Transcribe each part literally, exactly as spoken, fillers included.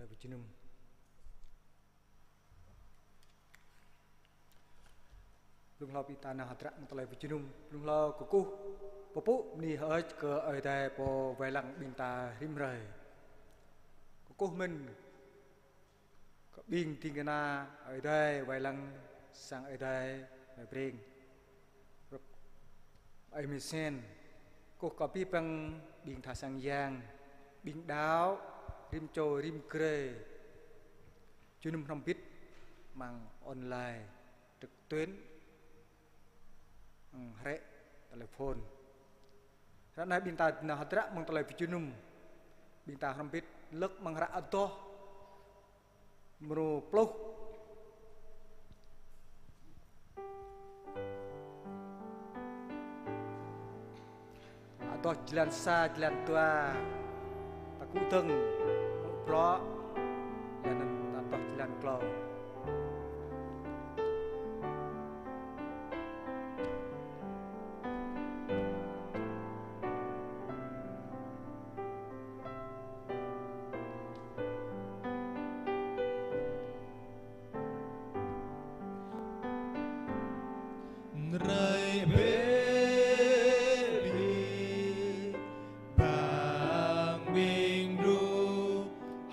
Tơlơi pơjơnum. Blung hlâo ƀing ta nao hơdră mơ̆ng tơlơi pơjơnum. Blung hlâo kơkuh pơpŭ bơni hơơč kơ Ơi Adai pô wai lăng ƀing ta rĭm hrơi. Kơkuh mơ̆n kơ ƀing ding kơna Ơi Adai wai lăng sang Ơi Adai mơi Breng. Rup Ơi Misen, kơkuh kơ abih bang ƀing tha sang yang, ƀing đaŏ, rĭm čô rĭm grê, jơnum hrŏm hơbĭt amăng online, trực tuyến, amăng hrĕ, tơlơi phôn. Ră anai ƀing ta nao hơdră mơ̆ng tơlơi pơjơnum, ƀing ta hrŏm hơbĭt lơ̆k amăng hră Adoh, mrô pluh. Adoh jơlan sa, jơlan dua, ta kơkuh dơ̆ng, mŭk brŏ, laih anŭn ta adoh jơlan klâo. Rai bĕ abih bang ƀing đru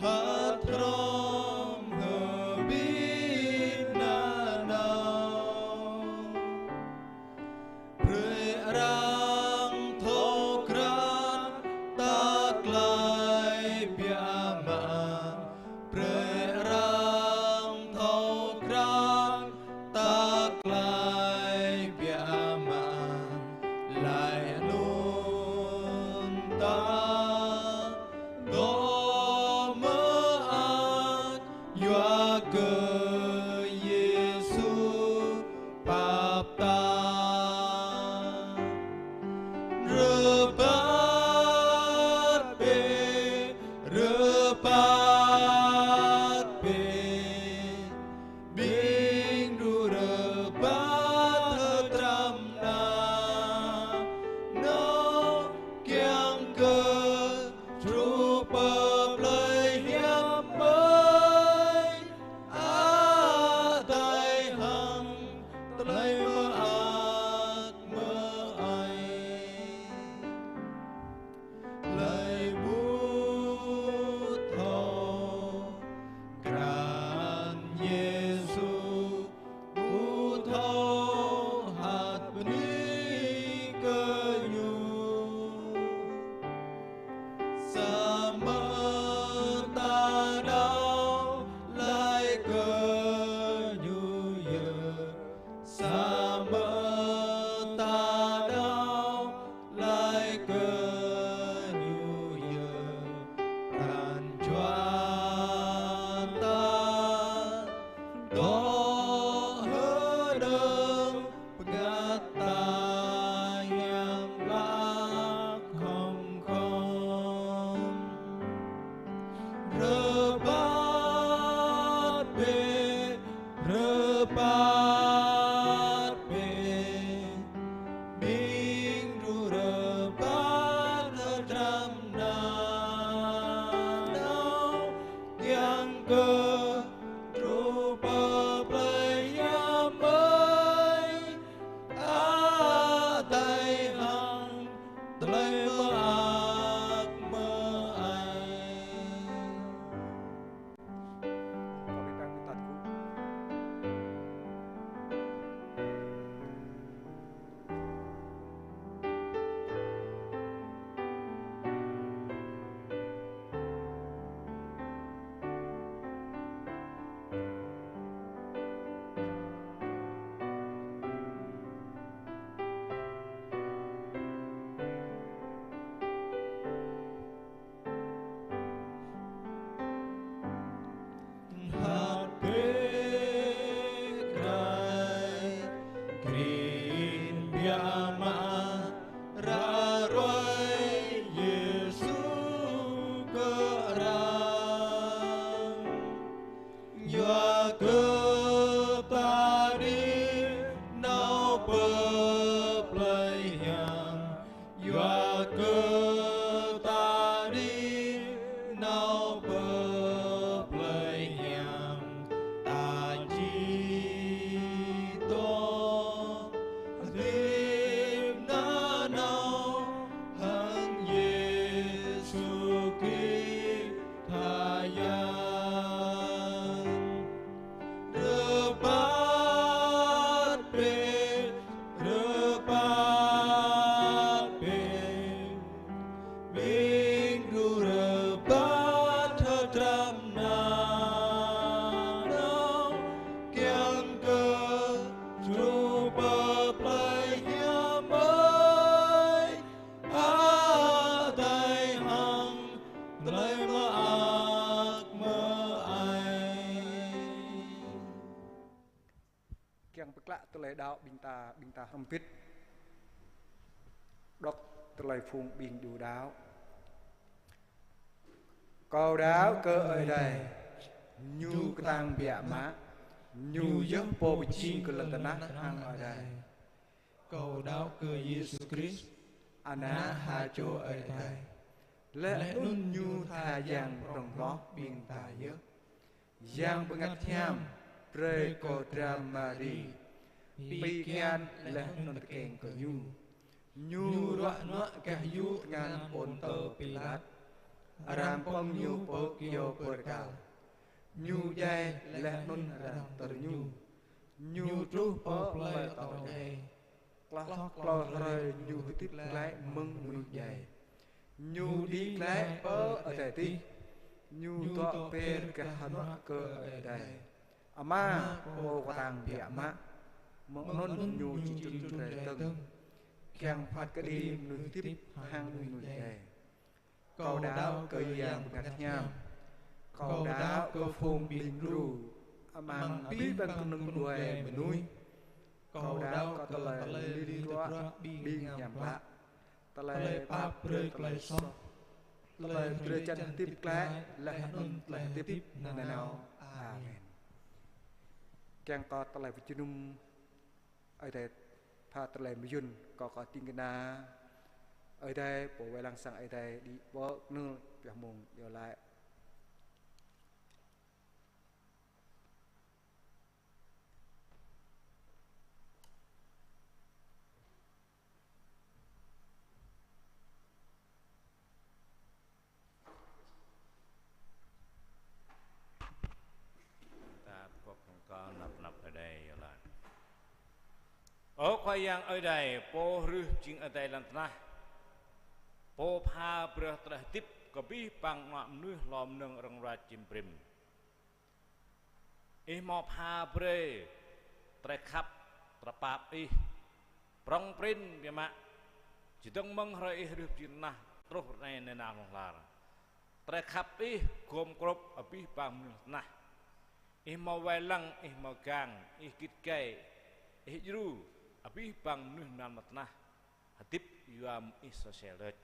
hơdrôm hơbĭt nanao. Brơi arăng thâo krăn ta tơlơi biă mă. Brơi arăng thâo krăn ta tơlơi biă mă. Laih anŭn ta dŏ mơak yua kơ Yêsu pap ta. Rơbat bĕ, rơbat bĕ, ƀing đru rơbat hơdrăm nao, nao kiăng kơ truh pơ plơi hiam mơi, Adai hăng tơlơi mơak mơai. Hlơi ƀu thâo krăn Yêsu, ƀu thâo hăt bơni kơ Ñu. Samơ̆ ta đaŏ laĭ kơ Ñu yơh. Samơ̆ ta đaŏ laĭ kơ Ñu yơh, pran jua ta dŏ hơđơ̆ng Tơlơi đaŏ ƀing ta, ƀing ta hrŏm hơbĭt đŏk tơlơi phung ƀing đu đaŏ. Kâo đaŏ kơ Ơi Adai, Ñu kơtang biă mă, Ñu yơh Pô pơjing kơ lŏn tơnah hăng adai. Kâo đaŏ kơ Yêsu Krist, Ană ha čô Ơi Adai. Laih anŭn Ñu tha Yang prŏng hloh ƀing ta yơh. Yang Bơngăt Hiam brơi kơ dra Mari pi kian laih anŭn tơkeng kơ Ñu. Ñu ruă nuă gah yŭ tơngan Pôntơ Pilat. Arăng pơ̆ng Ñu pơ kyâo bơrkal. Ñu djai laih anŭn arăng tơr Ñu. Ñu truh pơ plơi atâo djai. Klâo, klâo hrơi Ñu hơdip glaĭ mơ̆ng mơnuih djai. Ñu đĭ glaĭ pơ adai adih. Ñu dŏ ber gah hơnuă kơ Ơi Adai Ama Pô kơtang biă mă. Mơ̆ng anŭn Ñu či trŭn rai dơ̆ng, kiăng phat kơđi mơnuih hơdip hăng mơnuih djai. Kâo đaŏ kơ Yang Bơngăt Hiam. Kâo đaŏ kơ phung ƀing đru amăng abih bang kơnung đuai mơnuih. Kâo đaŏ kơ tơlơi rin tơdruă ƀing hiam klă, tơlơi pap brơi tơlơi soh, tơlơi drơi jăn hơdip glaĭ laih anŭn tơlơi hơdip nanao. Amen. Kiăng kơ tơlơi pơjơnum Ơi Adai pha tơlơi mơyŭn, kâo kơ ding kơna Ơi Adai, pô wai lăng sang Ơi Adai đĭ pơ kơnưl pioh mông iâu laĭ. Ta pơkŏp hăng kơ năp năp Ơi Adai iâu laĭ. Ơ Khua Yang Ơi Adai, Pô hrih jing adai lŏn tơnah, Pô pha brơi tơlơi hơdip kơ abih bang ană mơnuih hlô mơnơ̆ng rơ̆ng ruă čim brĭm. Ih hmâo pha brơi tơlơi khăp, tơlơi pap Ih prŏng prin biă mă, čơdơ̆ng mơ̆ng hrơi Ih hrih pơjing tơnah truh ră anai nanao hlŏng lar. Tơlơi khăp Ih gum grŭp abih bang mơnuih tơnah. Ih hmâo wai lăng, Ih hmâo gang, Ih git gai, Ih djru abih bang mơnuih mơnam lŏn tơnah hơdip yua mơ̆ng Ih sô sel đôč.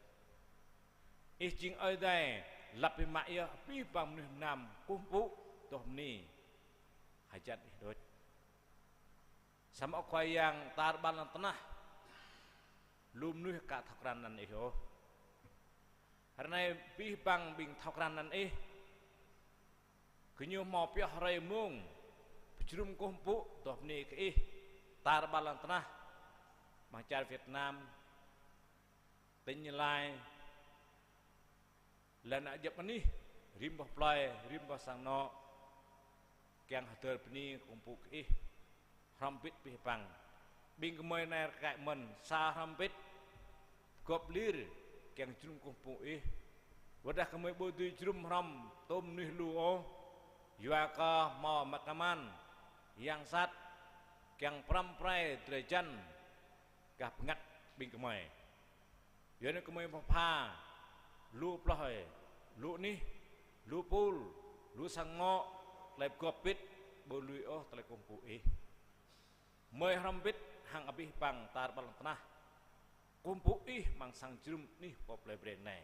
Ih jing Ơi Adai lăp biă mă yơh abih bang mơnuih mơnam kơkuh pơpŭ, tŏh bơni hơjăn Ih đôč. Samơ̆ Khua Yang tar ƀar lŏn tơnah, lu mơnuih ka thâo krăn anăn Ih ôh. Hrơi anai abih bang ƀing thâo krăn anăn Ih, gơñu hmâo pioh hrơi mông pơjơnum kơkuh pơpŭ, tŏh bơni kơ Ih tar ƀar lŏn tơnah, amăng čar Việt Nam, tỉnh Gia Lai, laih anŭn djŏp anih, rĭm boh plơi, rĭm boh sang anŏ, kiăng hơdơr bơni kơkuh pơpŭ kơ Ih. Hrŏm hơbĭt abih bang. Ƀing gơmơi anai rơkơi mơ̆n, sa hrŏm hơbĭt, gŏp lir, kiăng jơnum kơkuh pơpŭ Ih. Wơ̆t dah gơmơi ƀu dưi jơnum hrŏm tôm mơnuih lu ôh, yua kơ hmâo măt kơman yang sat, kiăng pơrăm pơrai drơi jăn gah bơngăt ƀing gơmơi. Yua anŭn gơmơi pơpha lu plơi, lu anih, lu pul, lu sang anŏ, tơlơi pơgop pit, ƀu lui ôh tơlơi kơkuh pơpŭ Ih. Gơmơi hrŏm hơbĭt hăng abih bang tar ƀar lŏn tơnah, kơkuh pơpŭ Ih amăng sang jơnum anih pơ plơi Breng anai.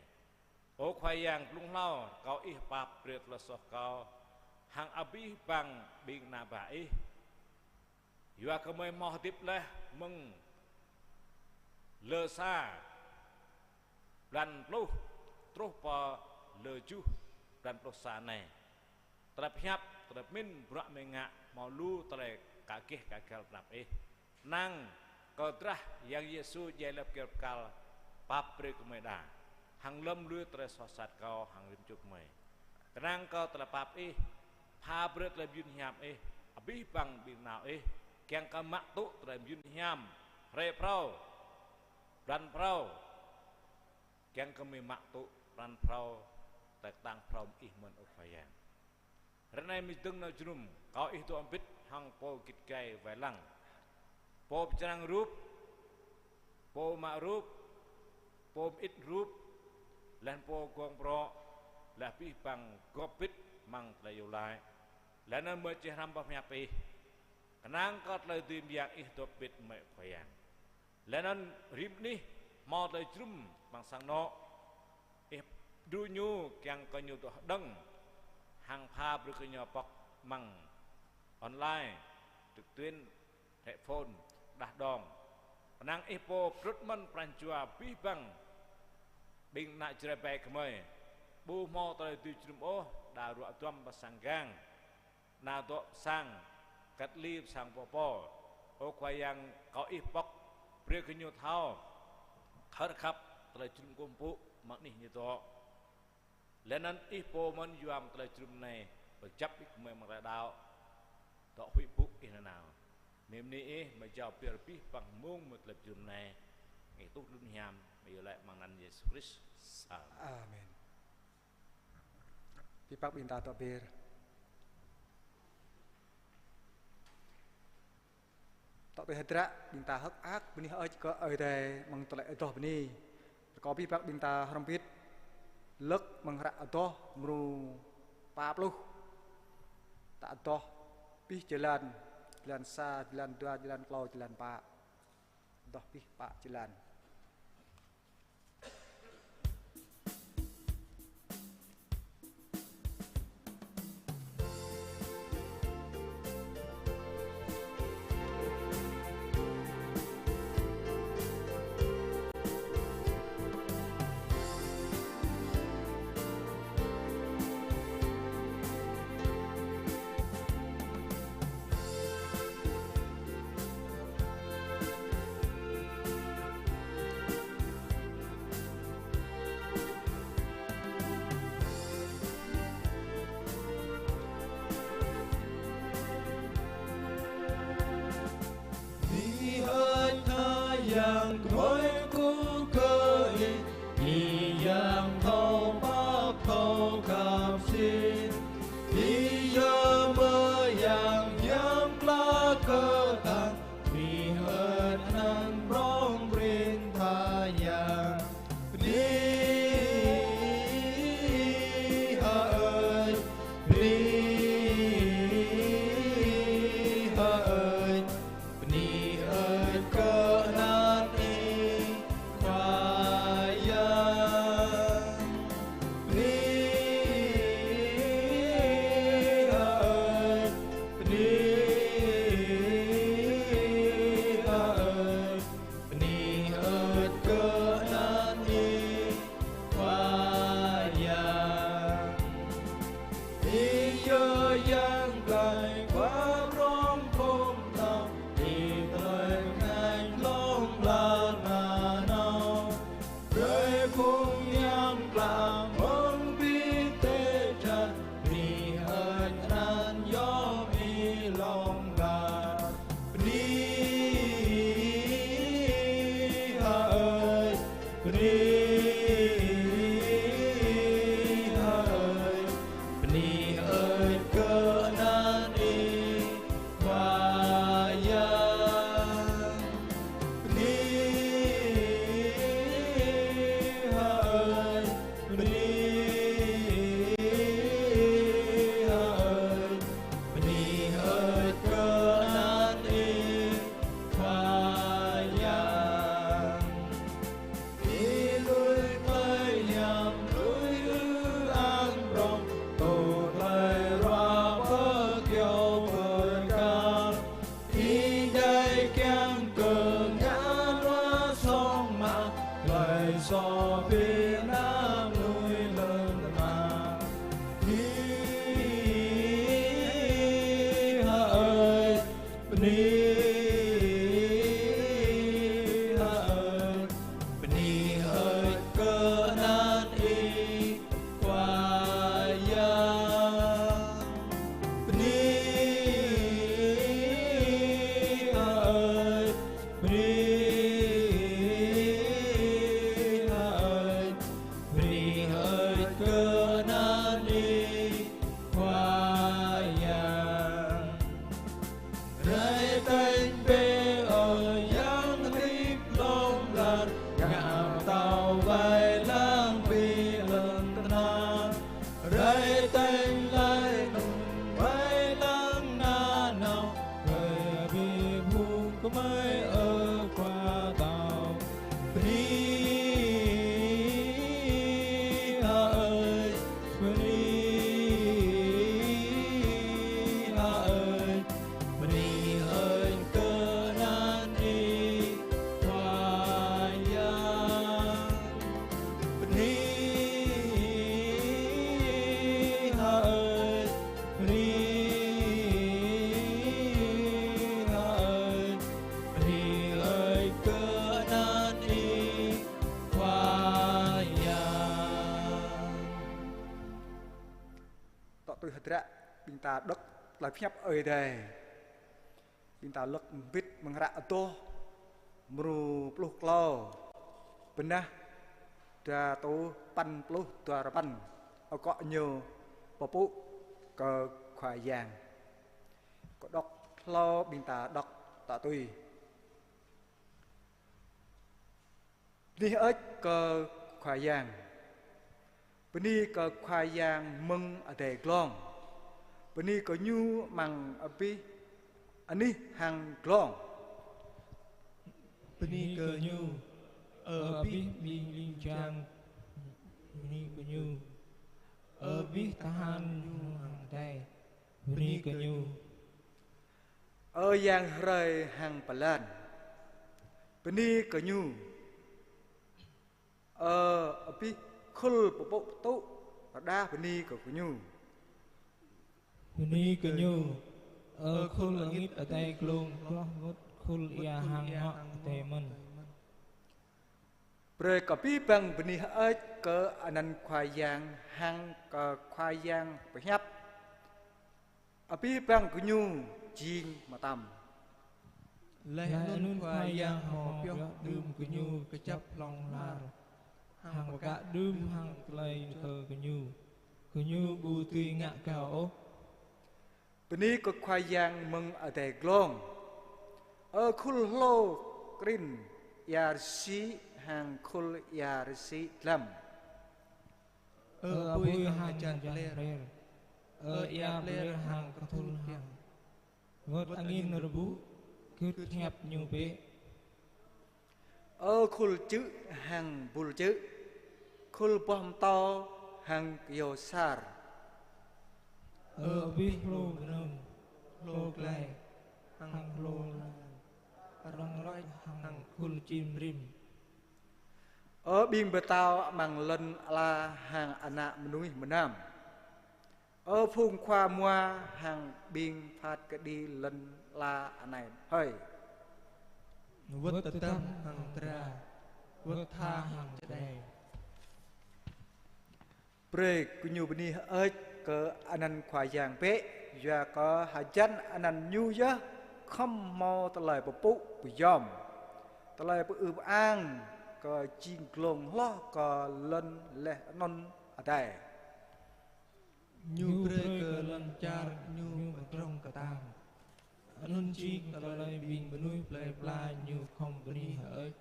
Ơ Khua Yang, blung hlâo rơkâo Ih pap brơi tơlơi soh kâo hăng abih bang ƀing ană bă Ih. Yua kơ gơmơi hmâo hơdip laih mơ̆ng lơ sa blan pluh truh pơ lơ tơjuh blan pluh sa anai. Tơlơi pơhiăp, tơlơi pơmĭn, bruă gơmơi ngă hmâo lu tơlơi ka gêh ka găl tơnap Ih. Kơnang kơ drah Yang Yêsu djai lăp kyâo bơrkal pap brơi kơ gơmơi đa, hăng lơ̆m lui tơlơi soh sat kâo hăng rĭm čô gơmơi. Kơnang kơ tơlơi pap Ih, pha brơi tơlơi mơyun hiam Ih, abih bang ƀing nao Ih, kiăng kơ mă tŭ tơlơi mơyun hiam, hrơi phrâo, blan phrâo, kiăng kơ gơmơi mă tŭ blan phrâo, tơlơi kơtang phrâo Ih mơ̆n, ơ Khua Yang. Hrơi anai mơ̆ng dơ̆ng nao jơnum, rơkâo Ih dŏ hơbĭt hăng pô git gai wai lăng, pô pơčrang rup, pô mă rup, pô mơit rup, laih anŭn pô gong brŏ, laih abih bang gop pit amăng tơlơi iâu laĭ. Laih anŭn gơmơi či hrăm boh pơhiăp Ih. Kơnang kơ tơlơi dưi mơyang Ih dŏ pĭt mơ̆ Khua Yang. Laih anŭn rĭm anih hmâo tơlơi jơnum amăng sang anŏ, Ih djru ñu kiăng kơ ñu dŏ hơđơ̆ng, hăng pha brơi kơ ñu pŏk amăng online, trực tuyến, hệ phone, đah đong. Kơnang Ih pô pơtrŭt mơ̆n pran jua abih bang ƀing ană Jrai ƀai gơmơi, ƀu hmâo tơlơi dưi jơnum ôh, đa ruă duăm pơ sang gang, nao dŏ pơ sang, cách ly pơ sang pô pô. Ơ Khua Yang, kâo Ih pŏk, brơi kơ ñu thâo khăp khăp tơlơi jơnum kơkuh pơpŭ amăng anih ñu dŏ. Laih anŭn Ih pô mơ̆n yua mơ̆ng tơlơi jơnum anai, pơjăp Ih gơmơi amăng tơlơi đaŏ, dŏ huĭ pŭ Ih nanao. Mơ̆ng anai Ih mơ̆ jao pơyơr abih bang mơ̆ng mơ̆ng tơlơi jơnum anai, Ih tuh lun hiam, mơ̆ iâu laĭ amăng anăn Yêsu Krist. Amen. Amen. Abih bang ƀing ta dŏ be̱r. Dŏ ƀơi hơdră ƀing ta hơ̆k mơak bơni hơơč kơ Ơi Adai amăng tơlơi adoh bơni. Rơkâo abih bang ƀing ta hrŏm hơbĭt lơ̆k amăng hră adoh mrô pă pluh. Ta adoh abih jơlan, jơlan sa, jơlan dua, jơlan klâo, jơlan pă. Adoh abih pă jơlan. Ih hơ̆k Khua Yang kơmơi kơkuh kơ Ih, Ih Yang thâo pap thâo khăp sĭt. Ih yơh mơ̆ Yang hiam klă kơ ta, Ih hơ̆k anăn prŏng prin Khua Yang. Bơni hơơč, bơni hơơč, bơni hơơč kơ anăn Ih. Ơ Khua Pô, bơni hơơč, bơni hơơč, bơni hơơč kơ anăn Ih Khua Yang. Bơni hơơč, bơni hơơč, bơni hơơč kơ anăn Ih Khua Yang. Tŏ tui hơdră ƀing ta đŏk tơlơi pơhiăp Ơi Adai. Ƀing ta lăk mbĭt mơ̆ng hră Adoh mrô pluh klâo, bơnah dua rơtuh păn pluh dua rơpăn, akŏ ñu pơpŭ kơ Khua Yang. Kâo đŏk hlâo ƀing ta đŏk tŏ tui. Bơni hơơč kơ Khua Yang. Bơni kơ Khua Yang mơ̆ng adai glông. Bơni kơ Ñu amăng abih anih hăng glông. Bơni kơ Ñu, ơ abih ƀing ling jang. Bơni kơ Ñu, ơ abih tơhan Ñu hăng adai. Bơni kơ Ñu, ơ yang hrơi hăng pơlan. Bơni kơ Ñu, ơ abih khul pơpŭ pơtŭ rơđah bơni kơ Ñu. Bơni kơ Ñu, ơ khul angit adai glông hloh wơ̆t khul ia hăng ngŏ adai mơ̆n. Brơi kơ abih bang bơni hơơč kơ anăn Khua Yang hăng kơ Khua Yang pơhiăp. Abih bang gơñu jing mơtam. Laih anŭn Khua Yang hmâo pioh đưm gơñu kơjăp hlŏng lar, hăng pơkă đưm hăng tơlơi kơ gơñu, gơñu ƀu dưi ngă gao ôh. Bơni kơ Khua Yang mơ̆ng adai glông. Ơ khul hlô krin ia rơsĭ hăng khul ia rơsĭ dlăm. Ơ apui hăng hơjan bler, ơ ia bler hăng kơthul hăng. Wơ̆t angin rơbŭ, gưt hiăp Ñu bĕ. Ơ khul čư̆ hăng bul čư̆, khul boh pơtâo hăng kơyâo sar. Ơ abih hlô bơnơ̆ng, hlô glai, hăng hlô lan, arăng rơ̆k hăng khul čim rĭm. Ơ ƀing pơtao amăng lŏn ala hăng ană mơnuih mơnam. Ơ phung khua mua hăng ƀing phat kơđi lŏn ala anai hơi. Wơ̆t tơdăm hăng dra, wơ̆t tha hăng čơđai. Brơi gơñu bơni hơơč kơ anăn Khua Yang bĕ, yua kơ hơjan anăn Ñu yơh khŏm hmâo tơlơi pơpŭ pơyom, tơlơi pơư pơang kơ jing glông hloh kơ lŏn laih anŭn adai. Ñu brơi kơ lŏn čar Ñu pơdrŏng kơtang. Anŭn jing tơlơi ƀing mơnuih plơi pla Ñu khŏm bơni hơơč.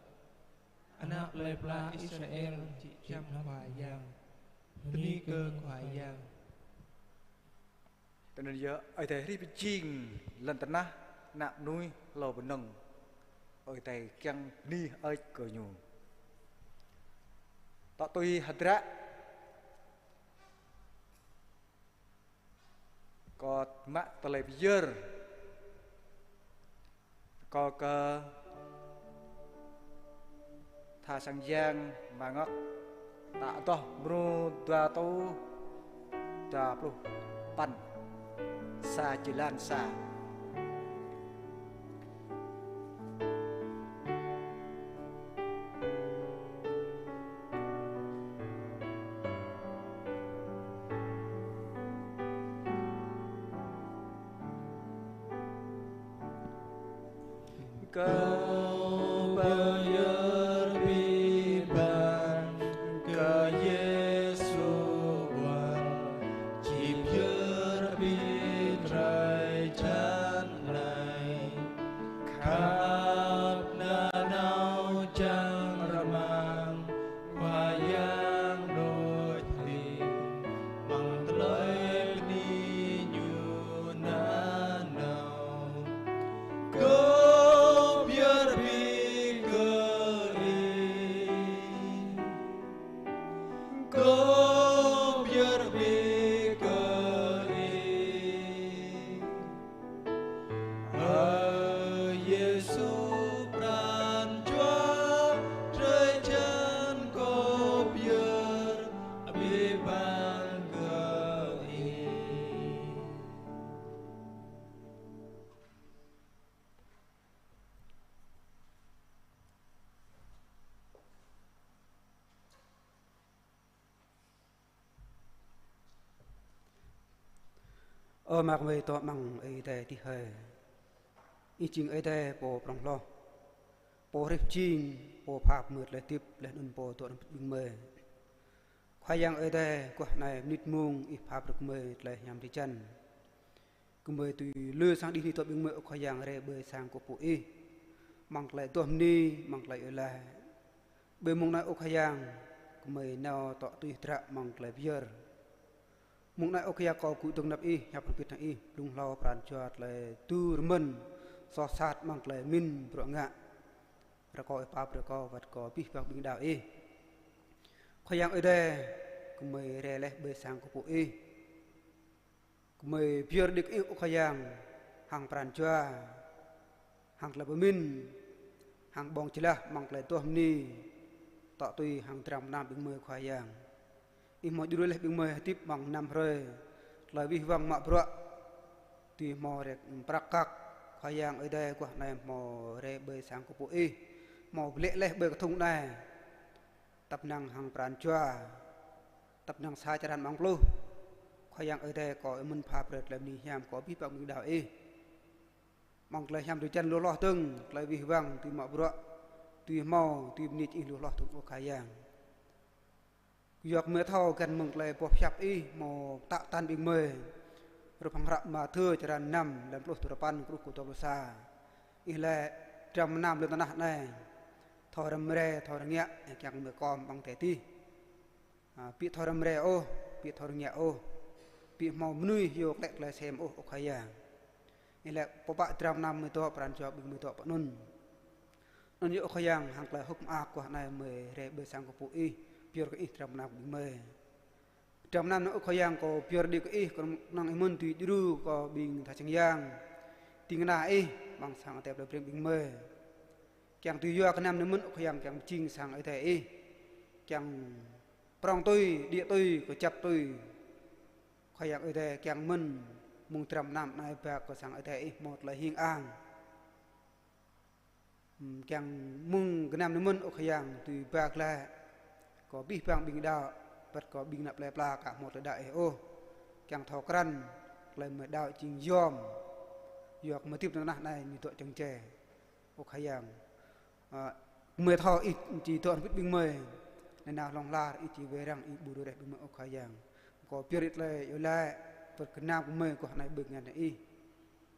Ană plơi pla Israel či čăm Khua Yang. Bơni kơ Khua Yang. Tui anŭn yơh, Ơi Adai hrih pơjing lŏn tơnah, ană mơnuih hlô bơnơ̆ng. Ơi Adai kiăng bơni hơơč kơ Ñu. Tŏ tui hơdră kâo mă tơlơi pơyơr. Kâo kơ tha sang yang mơ̆ng tă Adoh mrô dua rơtuh dua pluh păn, sa jơlan sa. Kâo pơyơr abih bang kơ Yêsu wơ̆t, či pơyơr abih drơi jăn anai. Khăp nanao čang rơmang Khua Yang đôč hơdip, amăng tơlơi bơni Ñu nanao. Kâo pơyơr Ơ Ama gơmơi dŏ amăng Ơi Adai adih hơi. Ih jing Ơi Adai pô prŏng hloh, pô hrih pơjing, pô pha pơmơ̆t tơlơi hơdip, laih anŭn pô dŏ hrŏm hơbĭt ƀing gơmơi. Khua Yang Ơi Adai, guah anai mơnit mông Ih pha brơi kơ gơmơi tơlơi hiam drơi jăn. Gơmơi tui lui sang đih ni dŏ ƀing gơmơi, ơ Khua Yang, rai ƀơi sang kơkuh pơpŭ Ih. Amăng tơlơi adoh bơni, amăng tơlơi iâu laĭ. Ƀơi mông anai, ơ Khua Yang, gơmơi nao dŏ tui hơdră amăng tơlơi pơyơr. Mông anai, ơ Khua Yang, kâo gŭ dơ̆ng anăp Ih, hiăp hrŏm hơbĭt hăng Ih, blung hlâo pran jua tơlơi tŭ rơmơ̆n, soh sat amăng tơlơi pơmĭn bruă ngă. Rơkâo Ih pap rơkâo wơ̆t kơ abih bang ƀing đaŏ Ih. Khua Yang Ơi Adai, gơmơi rai laih ƀơi sang kơkuh pơpŭ Ih. Gơmơi pơyơr đĭ kơ Ih, ơ Khua Yang, hăng pran jua, hăng tơlơi pơmĭn, hăng ƀơ̆ng jơlah amăng tơlơi adoh bơni, dŏ tui hăng dram gơnam ƀing gơmơi, Khua Yang. Ih hmâo djru laih ƀing gơmơi hơdip amăng năm hrơi tơlơi wih wăng mă bruă, tui hmâo rai prăk kăk, Khua Yang Ơi Adai, guah anai hmâo rai ƀơi sang kơkuh pơpŭ Ih, hmâo pơlĕ laih ƀơi kơthŭng anai. Tăp năng hăng pran jua, tăp năng sa črăn amăng pluh. Khua Yang Ơi Adai, kâo mơ̆n pha brơi tơlơi bơni hiam kơ abih bang ƀing đaŏ Ih. Amăng tơlơi hiam drơi jăn lu hloh dơ̆ng, tơlơi wih wăng, tui mă bruă, tui hmâo, tui bơni Ih lu hloh dơ̆ng, ơ Khua Yang. Yua kơ gơmơi thâo găn mơ̆ng tơlơi boh hiăp Ih hmâo pơtă tăn ƀing gơmơi. Hrup hăng hră Mathiơ črăn năm, lăm pluh duarơpăn truh kơ dua pluh sa. Ih laĭ: Dram gơnam lŏn tơnah anai thâo răm rai, thâo rơngiă, kiăng gơmơi kom amăng adai adih. A, ƀu thâo răm rai ôh, ƀu thâo rơngiă ôh, ƀu hmâo mơnuih yua klĕ tơlơi sem ôh, ơ Khua Yang. Ih laĭ pơpă dram gơnam gơmơi dŏ, pran jua ƀing gơmơi dŏ pơ anŭn. Anŭn yơh, ơ Khua Yang, hăng tơlơi hơ̆k mơak guah anai gơmơi rai ƀơi sang kơkuh pơpŭ Ih, pơyơr kơ Ih dram gơnam ƀing gơmơi. Dram gơnam anai, ơ Khua Yang, kâo pơyơr đĭ kơ Ih, kơnơ̆ng Ih mơ̆n dưi djru kơ ƀing tha sang yang, ding kơna Ih, amăng sang Ơi Adai plei Breng ƀing gơmơi. Kiăng tui yua gơnam anai mơ̆n, ơ Khua Yang, kiăng pơjing sang Ơi Adai Ih, kiăng prŏng tui, đĭ tui, kơjăp tui. Khua Yang Ơi Adai, kiăng mơ̆n mơ̆ng dram gơnam anai ba kơ sang Ơi Adai Ih hmâo tơlơi hing ang. Ừm, kiăng mơ̆ng gơnam anai mơ̆n, ơ Khua Yang, dưi ba glaĭ kơ abih bang ƀing đaŏ, wơ̆t kơ ƀing ană plei pla aka hmâo tơlơi đaŏ Ih ôh. Kiăng thâo krăn tơlơi gơmơi đaŏ jing yom, yua kơ gơmơi hơdip lŏn tơnah anai ñu dŏ čơ̆ng čai. Ơ Khua Yang, a, gơmơi thâo Ih či dŏ hrŏm hơbĭt ƀing gơmơi. Nanao hlŏng lar Ih či wai răng, Ih ƀu djru reh ƀing gơmơi, ơ Khua Yang. Kâo pơyơr đĭ tơlơi iâu laĭ, wơ̆t gơnam gơmơi guah anai ƀơi bơngăt Ih.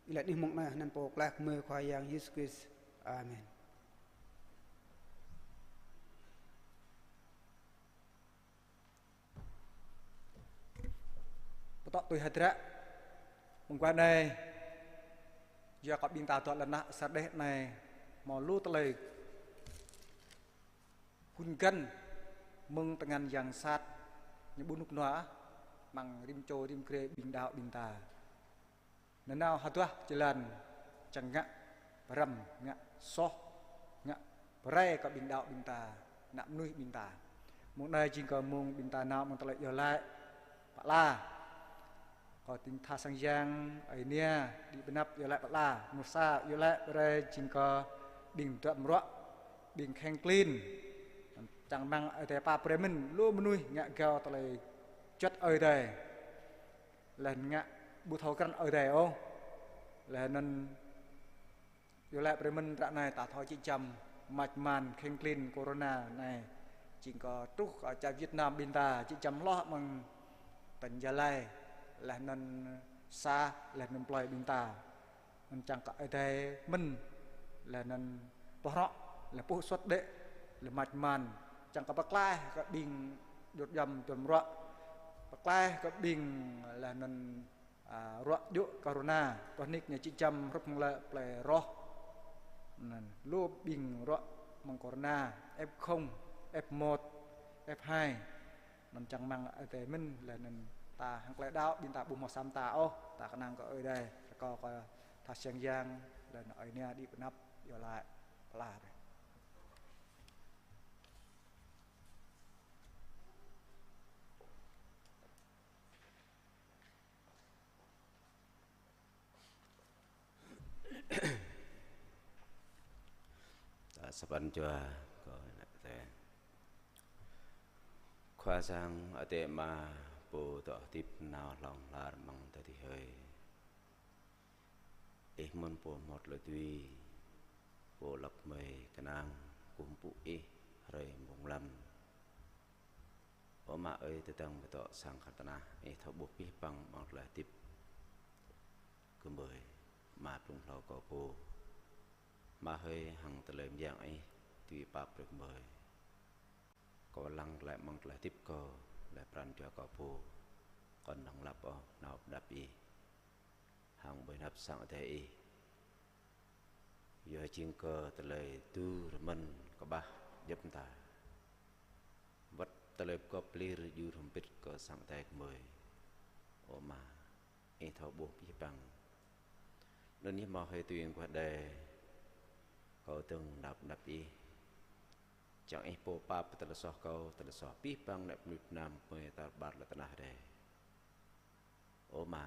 Ih laĭ anai mơ̆ng anai, anăn Pô Pơklaih gơmơi, Khua Yang Yêsu Krist. Amen. Pơtŏ tui hơdră, mơguah anai, yua kơ ƀing ta dŏ lŏn tơnah Sa Đeh anai, hmâo lu tơlơi hun găn mơ̆ng tơngan yang sat, ñu ƀu rơnŭk rơnua, amăng rĭm čô rĭm grê ƀing đaŏ ƀing ta. Nanao hơduah jơlan čang ngă pơrăm, ngă soh, ngă pơrai kơ ƀing đaŏ ƀing ta, ană mơnuih ƀing ta. Mông anai jing kơ mông ƀing ta nao amăng tơlơi iâu laĭ pơala. Kơ ding tha sang yang, ơi nia, đĭ pơ anăp iâu laĭ pơala. Mơsa iâu laĭ pơrai jing kơ ƀing duăm ruă, ƀing kheng klin. Čang rơmang Ơi Adai pap brơi mơ̆n lu mơnuih ngă gao tơlơi juăt Ơi Adai. Laih ngă ƀu thâo krăn Ơi Adai ôh. Laih anŭn iâu laĭ brơi mơ̆n ră anai ta thâo jĕ jăm mač man kheng klin corona anai. Jing kơ truh kơ čar Việt Nam ƀing ta jĕ jăm hloh amăng tỉnh Gia Lai. Laih anŭn sa, laih anŭn plơi ƀing ta. Anŭn čang kơ Ơi Adai mơ̆n, laih anŭn pơhrŏ, laih puh suăt đĕ, laih mač man, čang kơ pơklaih kơ ƀing djŏt djăm djŏm ruă, pơklaih kơ ƀing laih anŭn, a, ruă djŏ corona, tuah nik ñu jĕ jăm hrup hăng lĕ plei Roh. Anŭn, lu ƀing ruă mơ̆ng corona, F không, F một, F hai. Anŭn čang rơmang Ơi Adai mơ̆n, laih anŭn ta hăng tơlơi đaŏ ƀing ta ƀu hmâo sa mơta ôh, ta kơnang kơ Ơi Adai, rơkâo kơ tha sang yang, laih anŭn ơi nia đĭ pơ anăp, iâu laĭ pơala brơi. Ta sa pran jua kơ ană tê. Khua Yang Adai Ama, Pô dŏ hơdip nao hlŏng lar amăng adai adih hơi. Ih mơ̆n pô hmâo tơlơi dưi, pô lăp mơi kơnang, kơkuh pơpŭ Ih hrơi mông lăm. Ơ Ama ơi, tơdang ƀu dŏ sang khăp tơnah, Ih thâo ƀuh abih bang amăng tơlơi hơdip gơmơi. Ama, blung hlâo kâo pô, Ama hơi, hăng tơlơi mơyang Ih dưi pap brơi gơmơi. Kâo lăng glaĭ amăng tơlơi hơdip kâo, laih pran jua kâo pô, kâo anăm lăp ôh nao pơ anăp Ih, hăng ƀơi anăp sang Adai Ih. Yua jing kơ tơlơi djru rơmơ̆n kơƀah djŏp mơta, wơ̆t tơlơi pơgop pơlir djru hrŏm hơbĭt kơ sang Adai gơmơi. Ơ Ama, Ih thâo ƀuh abih bang. Anŭn yơh Ama hơi, tui Ih mơguah đơi, kâo dơ̆ng nao pơ anăp Ih. Čang Ih pô pap tơlơi soh kâo, tơlơi soh abih bang ană mơnuih pơnam gơmơi tar ƀar lŏn tơnah adai. Ơ Ama,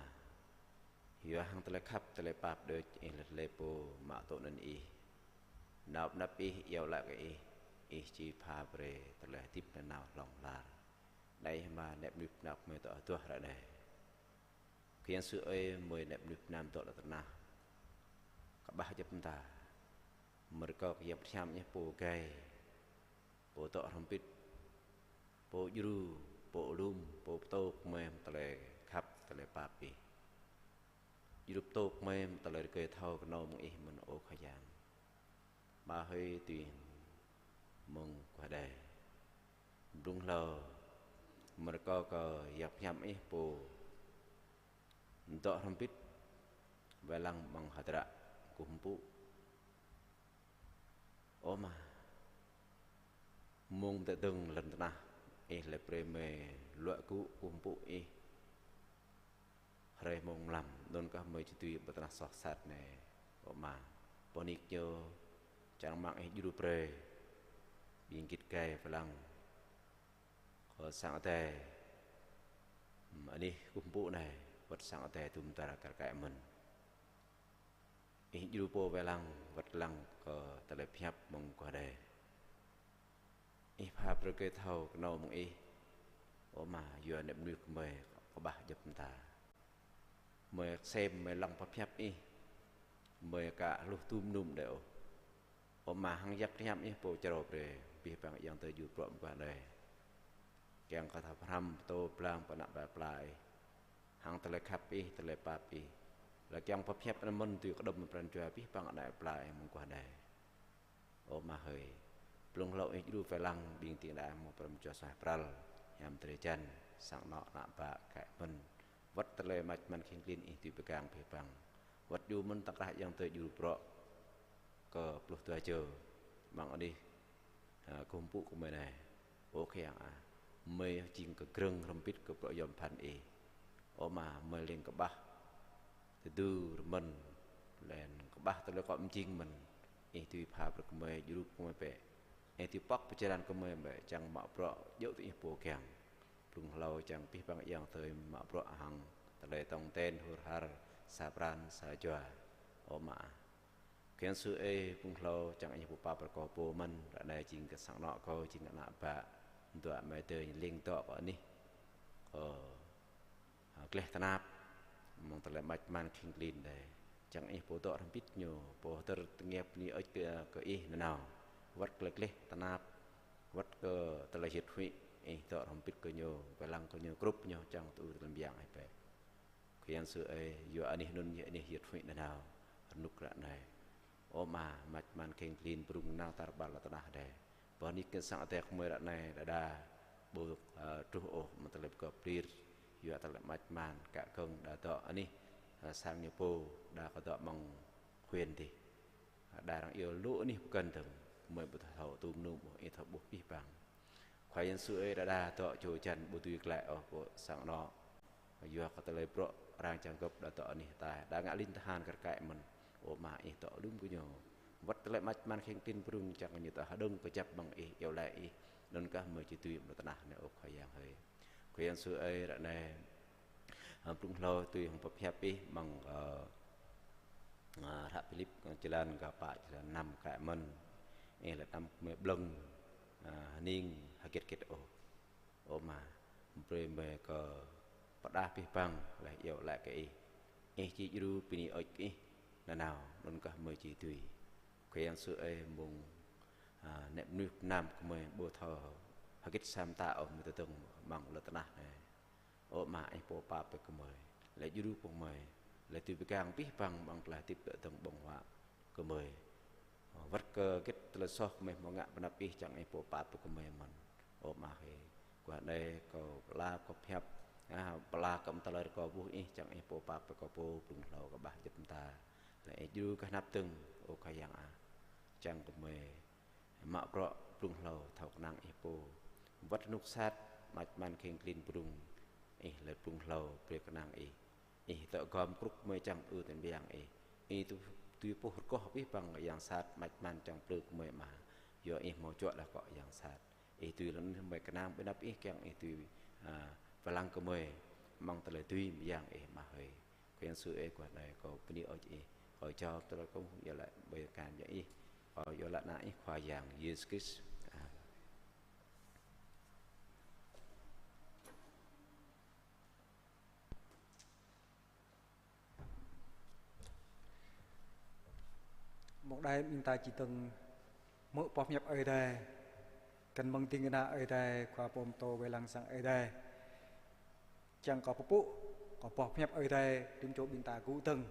yua hăng tơlơi khăp, tơlơi pap đôč Ih laih tơlơi pô mă tŭ anăn Ih, nao pơ anăp Ih, iâu laĭ kơ Ih, Ih či pha brơi tơlơi hơdip nanao hlŏng lar. Anai Ama, ană mơnuih pơnam gơmơi dŏ hơduah ră anai. Khua Yang Yêsu ơi, gơmơi ană mơnuih pơnam dŏ lŏn tơnah kơƀah djŏp mơta. Gơmơi rơkâo kơ Yang Bơngăt Hiam Ih pô gai, pô dŏ hrŏm hơbĭt, pô djru, pô alum, pô pơtô gơmơi mơ̆ng tơlơi khăp, tơlơi pap Ih. Djru pơtô gơmơi mơ̆ng tơlơi rơgơi thâo kơnâo mơ̆ng Ih mơ̆n, ơ Khua Yang. Ama hơi, tui Ih mơguah đơi, blung hlâo gơmơi rơkâo kơ Yang Bơngăt Hiam Ih pô dŏ hrŏm hơbĭt, wai lăng amăng hơdră kơkuh pơpŭ. Ơ Ama, mơ̆ng tơdang lŏn tơnah Ih laĭ brơi gơmơi luă gŭ kơkuh pơpŭ Ih hrơi mông lăm, anŭn kah gơmơi či dưi ƀơi tơnah soh sat anai. Ơ Ama, pơnik ñu, čang rơmang Ih djru brơi ƀing git gai wai lăng kơ sang Adai anih kơkuh pơpŭ anai, wơ̆t sang Adai dŭm dar kar kaĭ mơ̆n. Ih djru pô wai lăng, wơ̆t lăng kơ tơlơi pơhiăp mơ̆ng mơguah đơi. Ih pha brơi kơ thâo kơnâo mơ̆ng Ih. Ơ Ama, yua ană mơnuih gơmơi kơƀah djŏp mơta. Gơmơi kơsem, gơmơi lăng pơhiăp Ih, gơmơi aka hluh tŭm nŭm đơi ôh. Ơ Ama, hăng Yang Bơngăt Hiam Ih pô črâo brơi abih bang ayŏng adơi djru prŏ mơguah đơi, kiăng kơ thâo pơhrăm pơtô pơblang pơ ană plơi pla Ih hăng tơlơi khăp Ih, tơlơi pap Ih, laih kiăng pơhiăp anŭn mơ̆n dưi kơđŏm pran jua abih bang ană plơi pla Ih mơguah đơi. Ơ Ama hơi, blung hlâo Ih djru wai lăng ƀing ding đaŏ hmâo pơrăm jua suaih pral, hiam drơi jăn, sang anŏ ană bă kaĭ mơ̆n, wơ̆t tơlơi mač man kheng klin Ih dưi pơgang abih bang, wơ̆t djru mơ̆n tơkrah ayŏng adơi djru prŏ kơ pluh dua čô amăng anih, a, kơkuh pơpŭ kơ gơmơi anai. Ơ Khua Yang ah, gơmơi jing kơ grơ̆ng hrŏm hơbĭt kơ bruă yom pơphan Ih. Ơ Ama, gơmơi leng kơƀah tơdu rơmơ̆n, leng kơƀah tơlơi akŏ mơjing mơ̆n. Ih dưi pha brơi kơ gơmơi, djru kơ gơmơi bĕ. Ih dưi pŏk pơjơlan kơ gơmơi bĕ, čang mă bruă djơ̆ tui Ih pô kiăng. Blung hlâo čang abih bang ayŏng adơi mă bruă hăng tơlơi tong ten hur har, sa pran sa jua. Ơ Ama ah, Khua Yang Yêsu ơi, blung hlâo čang Ih pô pap brơi kơ kâo pô mơ̆n, ră anai jing kơ sang anŏ kâo, jing kơ ană bă, dua amai adơi ñu leng dŏ kơ anih, kơ, a, gleh tơnap, mơ̆ng tơlơi mač man kheng klin đơi. Čang Ih pô dŏ hrŏm hơbĭt ñu, pô hơdơr tơngia bơni hơơč kơ, kơ Ih nanao, wơ̆t tơlơi gleh tơnap, wơ̆t kơ tơlơi hiêt huĭ, Ih dŏ hrŏm hơbĭt kơ ñu, wai lăng kơ ñu, krŭp ñu, čang tŭ tơlơi mơyang Ih bĕ. Khua Yang Yêsu ơi, yua anih anŭn yơh anih hiêt huĭ nanao, rơnŭk ră anai. Ơ Ama, mač man kheng klin brung nanao tar ƀar lŏn tơnah adai. Pơnik kơ sang Adai gơmơi ră anai đơđa ƀu, ơ, truh ôh mơ̆ng tơlơi pơgop pơlir, yua tơlơi mač man, kă kơ̆ng đa dŏ anih, ơ, sang ñu pô, đa kơ dŏ amăng huyện dih. Đa arăng iâu lu anih pơkŏn dơ̆ng, gơmơi ƀu thâo tŭm nŭm ôh, Ih thâo ƀuh abih bang. Khua Yang Yêsu ơi, đơđa dŏ čô jăn ƀu dưi glaĭ ôh pơ sang anŏ. Yua kơ tơlơi bruă arăng čang gŏp đa dŏ anih hơtai, đa ngă lin tơhan kar kaĭ mơ̆n. Ơ Ama, Ih dŏ lŏm gơñu. Wơ̆t tơlơi mač man kheng klin brung čang ñu tơ hơđơ̆ng kơjăp mơ̆ng Ih, iâu laĭ Ih. Anŭn kah gơmơi či dưi mơ̆ng lŏn tơnah anai, ơ Khua Yang hơi. Khua Yang Yêsu ơi, ră anai, a, blung hlâo tui hăng pơhiăp Ih mơ̆ng, ơ, a, hră Philip, a, jơlan kapă, jơlan năm kaĭ mơ̆n. Ih laĭ anăm kơmơi blơ̆ng, a, hơning hơget hơget ôh. Ơ Ama, brơi gơmơi kơ pơrơđah abih bang, laih iâu laĭ kơ Ih. Ih či djru bơni hơơč kơ Ih. nanao, anŭn kah gơmơi či dưi. Khua Yang Yêsu ơi, mơ̆ng, a, nĕp mơnuih pơnam gơmơi ƀu thâo hơgĕt sa mơta ôh, gơmơi tơdơ̆ng amăng lŏn tơnah anai. Ơ Ama, Ih pô pap brơi kơ gơmơi, laih djru kơ gơmơi, laih dưi pơgang abih bang amăng tơlơi hơdip tơdơ̆ng ƀơ̆ng huă gơmơi. Wơ̆t kơ hơgĕt tơlơi soh gơmơi hmâo ngă ƀơi anăp Ih, čang Ih pô pap brơi kơ gơmơi mơ̆n. Ơ Ama hơi, guah anai kâo pơala kâo pơhiăp, a, pơala kơ mơta hlơi rơkâo ƀuh Ih, čang Ih pô pap brơi kơ pô blung hlâo kơ ƀah hơdip mơta. Laih Ih djru kơ anăp dơ̆ng, ơ Khua Yang ah. Čang gơmơi mă bruă blung hlâo thâo kơnang Ih pô. Wơ̆t rơnŭk sat, mač man kheng klin brŭng, Ih laih blung hlâo brơi kơnang Ih. Ih dŏ gom krŭk gơmơi čang ư tơnbiang Ih. Ih tui, tui puh rơgoh abih bang yang sat mač man čang plư gơmơi Ama. Yua Ih hmâo juă laih akŏ yang sat. Ih dưi lăng gơmơi kơnang ƀơi anăp Ih kiăng Ih dưi, a, pơlăng gơmơi amăng tơlơi dưi mơyang Ih Ama hơi. Khua Yang Yêsu ơi, guah anai kâo bơni ơi Ih. Kâo jao tơlơi kâo iâu laĭ ƀơi kan jang Ih. Kâo iâu laĭ anăn Ih Khua Yang Yêsu Krist. Amen. Mông anai ƀing ta či dơ̆ng hmư̆ boh pơhiăp Ơi Adai. Kăn mơ̆ng ding kơna Ơi Adai, khua pô pơtô wai lăng sang Ơi Adai. Čang kâo pơpŭ kơ boh pơhiăp Ơi Adai, rĭm čô ƀing ta gŭ dơ̆ng.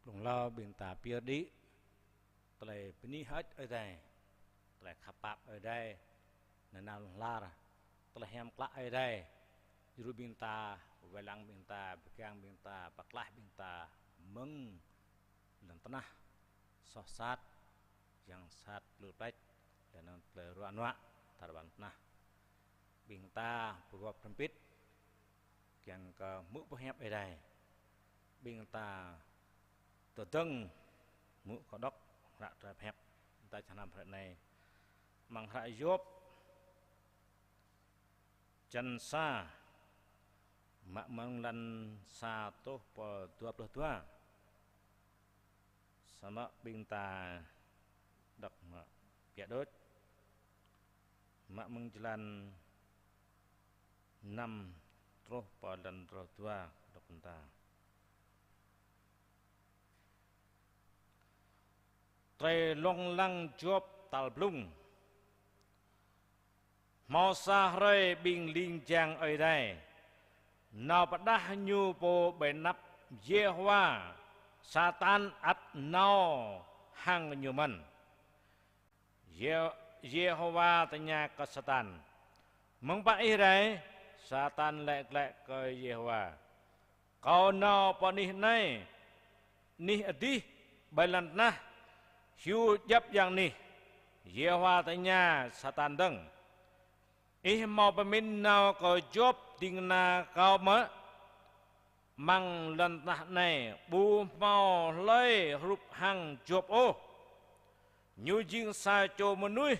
Blung hlâo ƀing ta pơyơr đĭ tơlơi bơni hơơč Ơi Adai, tơlơi khăp pap Ơi Adai, nanao hlŏng lar, tơlơi hiam klă Ơi Adai, djru ƀing ta, wai lăng ƀing ta, pơgang ƀing ta, pơklaih ƀing ta mơ̆ng lŏn tơnah soh sat, yang sat plư pleč, laih anŭn tơlơi ruă nuă tar ƀar lŏn tơnah. Ƀing ta pơgop hrŏm hơbĭt kiăng kơ hmư̆ boh hiăp Ơi Adai. Ƀing ta tơdơ̆ng hmư̆ kơ đŏk hră tơlơi pơhiăp ƀing ta čơhnam hrơi anai. Amăng hră Yôp čăn sa, mă mơ̆ng jơlan sa truh pơ dua pluh dua. Samơ̆ ƀing ta đŏk mă biă đôč. Mă mơ̆ng jơlan năm truh pơ jơlan dua pluh dua, đŏk ƀing ta. Tơlơi lông lăng Yôp tal blung. Hmâo sa hrơi ƀing ling jang Ơi Adai nao pơđah ñu pô ƀơi anăp Yêhôwa, Satan ăt nao hăng ñu mơ̆n. Yê-, Yêhôwa tơña kơ Satan: "Mơ̆ng pă ih rai?" Satan laĭ glaĭ kơ Yêhôwa: "Kâo nao pơ anih anai, anih adih ƀơi lŏn tơnah, hyu djŏp yang anih." Yêhôwa tơña Satan dơ̆ng: "Ih hmâo pơmĭn nao kơ Yôp ding kơna kâo mơ̆? Amăng lŏn tơnah anai ƀu hmâo hlơi hrup hăng Yôp ôh. Ñu jing sa čô mơnuih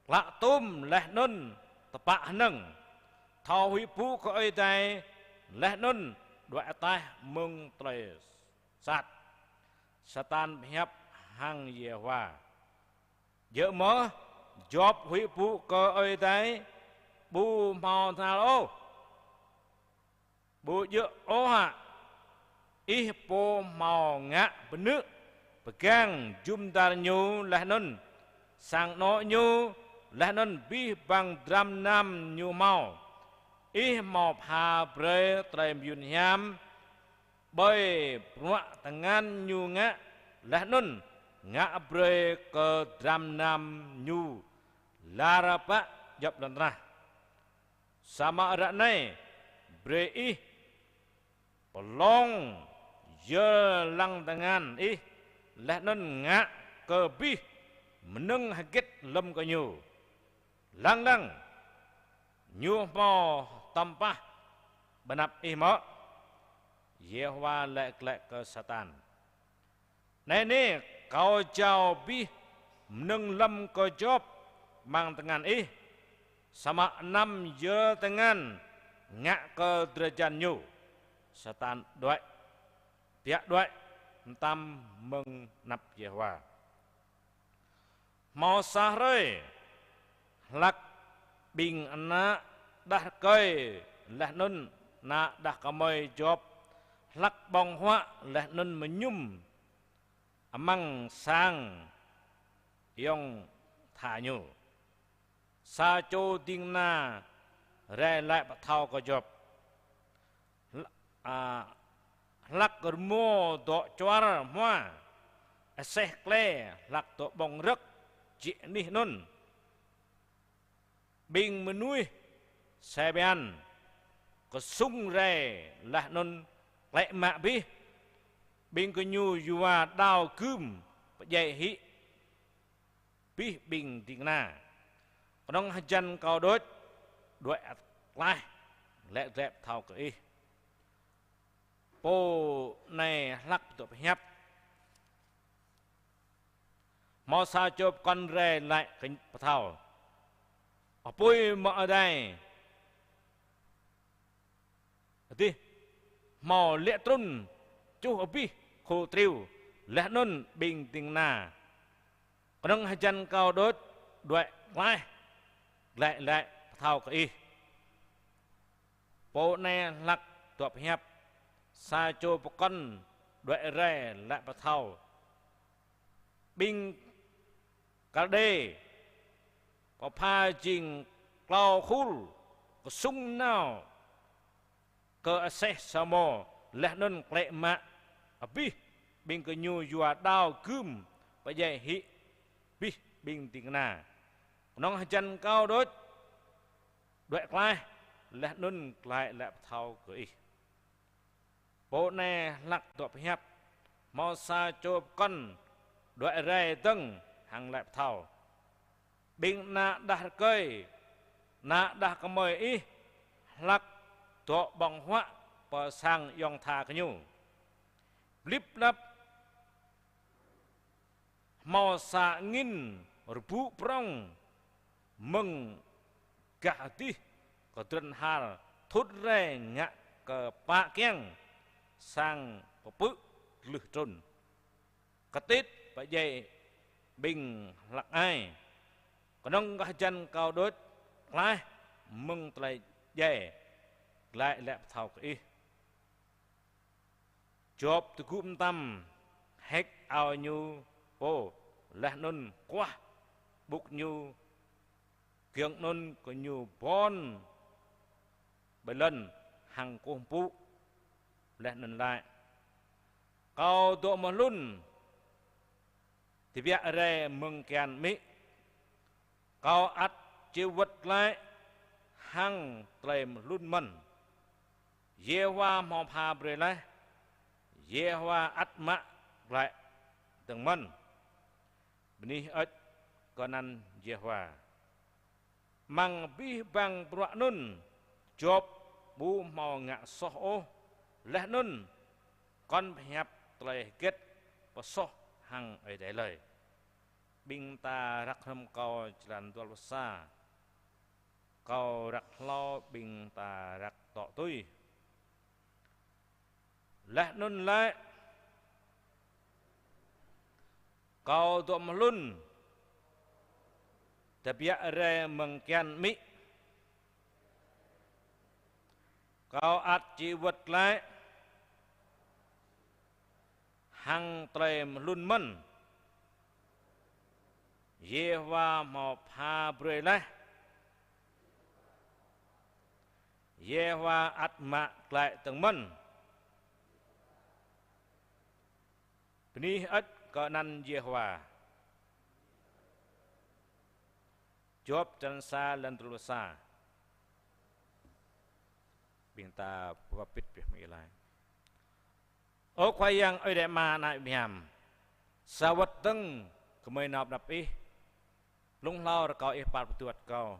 klă tôm laih anŭn tơpă hơnơ̆ng, thâo huĭ pŭ kơ Ơi Adai laih anŭn đuaĭ ataih mơ̆ng tơlơi sat." Satan pơhiăp hăng Yêhôwa: "Djơ̆ mơ̆ Yôp huĭ pŭ kơ Ơi Adai ƀu hmâo tơhnal ôh? Ƀu djơ̆ ôh hă? Ih pô hmâo ngă pơnư̆ pơgang jum dar ñu laih anŭn sang anŏ ñu laih anŭn abih bang dram mơnam ñu hmâo. Ih hmâo pha brơi tơlơi mơyun hiam ƀơi bruă tơngan ñu ngă laih anŭn ngă brơi kơ dram mơnam ñu lar pă djŏp lŏn tơnah. Samơ̆ ră anai brơi ih pơlông yơr lăng tơngan ih laih anŭn ngă kơ abih mơnơ̆ng hơgĕt lơ̆m kơ ñu. Lăng lăng, ñu hmâo tơmpah ƀơi anăp ih mơ̆?" Yêhôwa laĭ glaĭ kơ Satan: "Anai nê, kâo jao abih mơnơ̆ng lơ̆m kơ Yôp amăng tơngan ih. Samơ̆ anăm yơr tơngan ngă kơ drơi jan ñu. Satan đuaĭ, biă đuaĭ mơtam mơ̆ng anăp Yêhôwa. Hmâo sa hrơi, hlăk ƀing ană đah rơkơi laih anŭn ană đah kơmơi Yôp hlăk ƀơ̆ng huă laih anŭn mơñum amăng sang ayŏng tha ñu. Sa čô ding kơna rai laĭ pơthâo kơ Yôp: Hl-, a, hlăk rơmô dŏ čuar hmua, aseh klĕ hlăk dŏ ƀơ̆ng rơ̆k jĕ anih anŭn. Ƀing mơnuih Sêban kơsŭng rai laih anŭn klĕ mă abih. Ƀing gơñu yua đao gưm pơdjai hĭ abih ƀing ding kơna. Kơnơ̆ng hơjăn kâo đôč, đuaĭ klaih, glaĭ glaĭ pơthâo kơ ih. Pô anai hlăk dŏ pơhiăp. Hmâo sa čô pơkŏn rai laĭ kơ pơthâo: Apui mơ̆ adai adih hmâo lê̆ trŭn čuh abih khul triu laih anŭn ƀing ding kơna. Kơnơ̆ng hơjăn kâo đôč, đuaĭ klaih, glaĭ glaĭ pơthâo kơ ih. Pô anai hlăk dŏ pơhiăp. Sa čô pơkŏn đuaĭ rai laĭ pơthâo: Ƀing Kaldê pơpha jing klâo khul, kơsŭng nao kơ aseh Salmô laih anŭn klĕ mă abih. Ƀing gơñu yua đao gưm pơdjai hĭ abih ƀing ding kơna. Kơnơ̆ng hơjăn kâo đôč, đuaĭ klaih, laih anŭn glaĭ laĭ pơthâo kơ ih. Pô anai hlăk dŏ pơhiăp. Hmâo sa čô pơkŏn đuaĭ rai dơ̆ng hăng laĭ pơthâo: Ƀing ană đah rơkơi, ană đah kơmơi ih hlăk dŏ ƀơ̆ng huă pơ sang ayŏng tha gơñu. Blip blap hmâo sa angin rơbŭ prŏng mơ̆ng gah adih kơdrŏn har thut rai ngă kơ pă kiăng sang pơpư̆ glưh trŭn. Kơtit pơdjai ƀing hlăk ai. Kơnơ̆ng gah hơjăn kâo đôč, klaih mơ̆ng tơlơi djai, glaĭ laĭ pơthâo kơ ih. Yôp tơgŭ mơtam, hĕk ao ñu pô, laih anŭn kuah ƀŭk ñu, giŏng anŭn gơñu bon ƀơi lŏn hăng kơkuh pơpŭ, laih anŭn laĭ: Kâo dŏ mơhlŭn, tơbiă rai mơ̆ng kian amĭ. Kâo ăt či wơ̆t glaĭ hăng tơlơi mơhlŭn mơ̆n. Yêhôwa hmâo pha brơi laih, Yêhôwa ăt mă glaĭ dơ̆ng mơ̆n. Bơni hơơč kơ anăn Yêhôwa. Amăng abih bang bruă anŭn, Yôp ƀu hmâo ngă soh ôh, laih anŭn kŏn pơhiăp tơlơi hơget pơsoh hăng Ơi Adai lơi. Ƀing ta răk hrŏm kâo črăn dua pluh sa. Kâo răk hlâo, ƀing ta răk tŏ tui. Laih anŭn laĭ: Kâo dŏ mơhlŭn, tơbiă rai mơ̆ng kian amĭ. Kâo ăt či wơ̆t glaĭ hăng tơlơi mơhlŭn mơ̆n. Yêhôwa hmâo pha brơi laih, Yêhôwa ăt mă glaĭ dơ̆ng mơ̆n. Bơni hơơč kơ anăn Yêhôwa. Yôp črăn sa, lăn dua pluh sa. Ƀing ta bơgop bit pioh mơ̆ng ih laĭ. Ơ Khua Yang Ơi Adai Ama ană mơyam, sa wơ̆t dơ̆ng gơmơi nao pơ anăp ih. Blung hlâo rơkâo ih pap pơduăt kâo.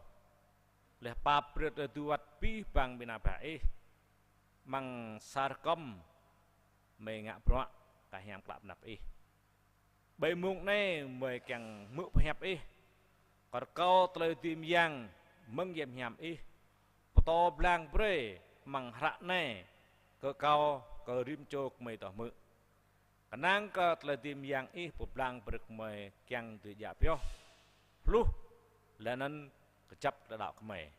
Laih pap brơi tơduăt abih bang ƀing ană bă ih. Amăng sa rơkŏm gơmơi ngă bruă kah hiam klă pơ anăp ih. Ƀơi mông anai gơmơi kiăng hmư̆ pơhiăp ih. Kơ rơkâo tơlơi dưi mơyang mơ̆ng yăm hiam Ih, pơtô blang brơi amăng hră anai kơ kâo, kơ rĭm čô gơmơi tŏ hmư̆. Kơnang kơ tơlơi dưi mơyang Ih pơblang brơi kơ gơmơi kiăng dưi djă pioh, hluh, laih anŭn kơjăp tơlơi đaŏ gơmơi.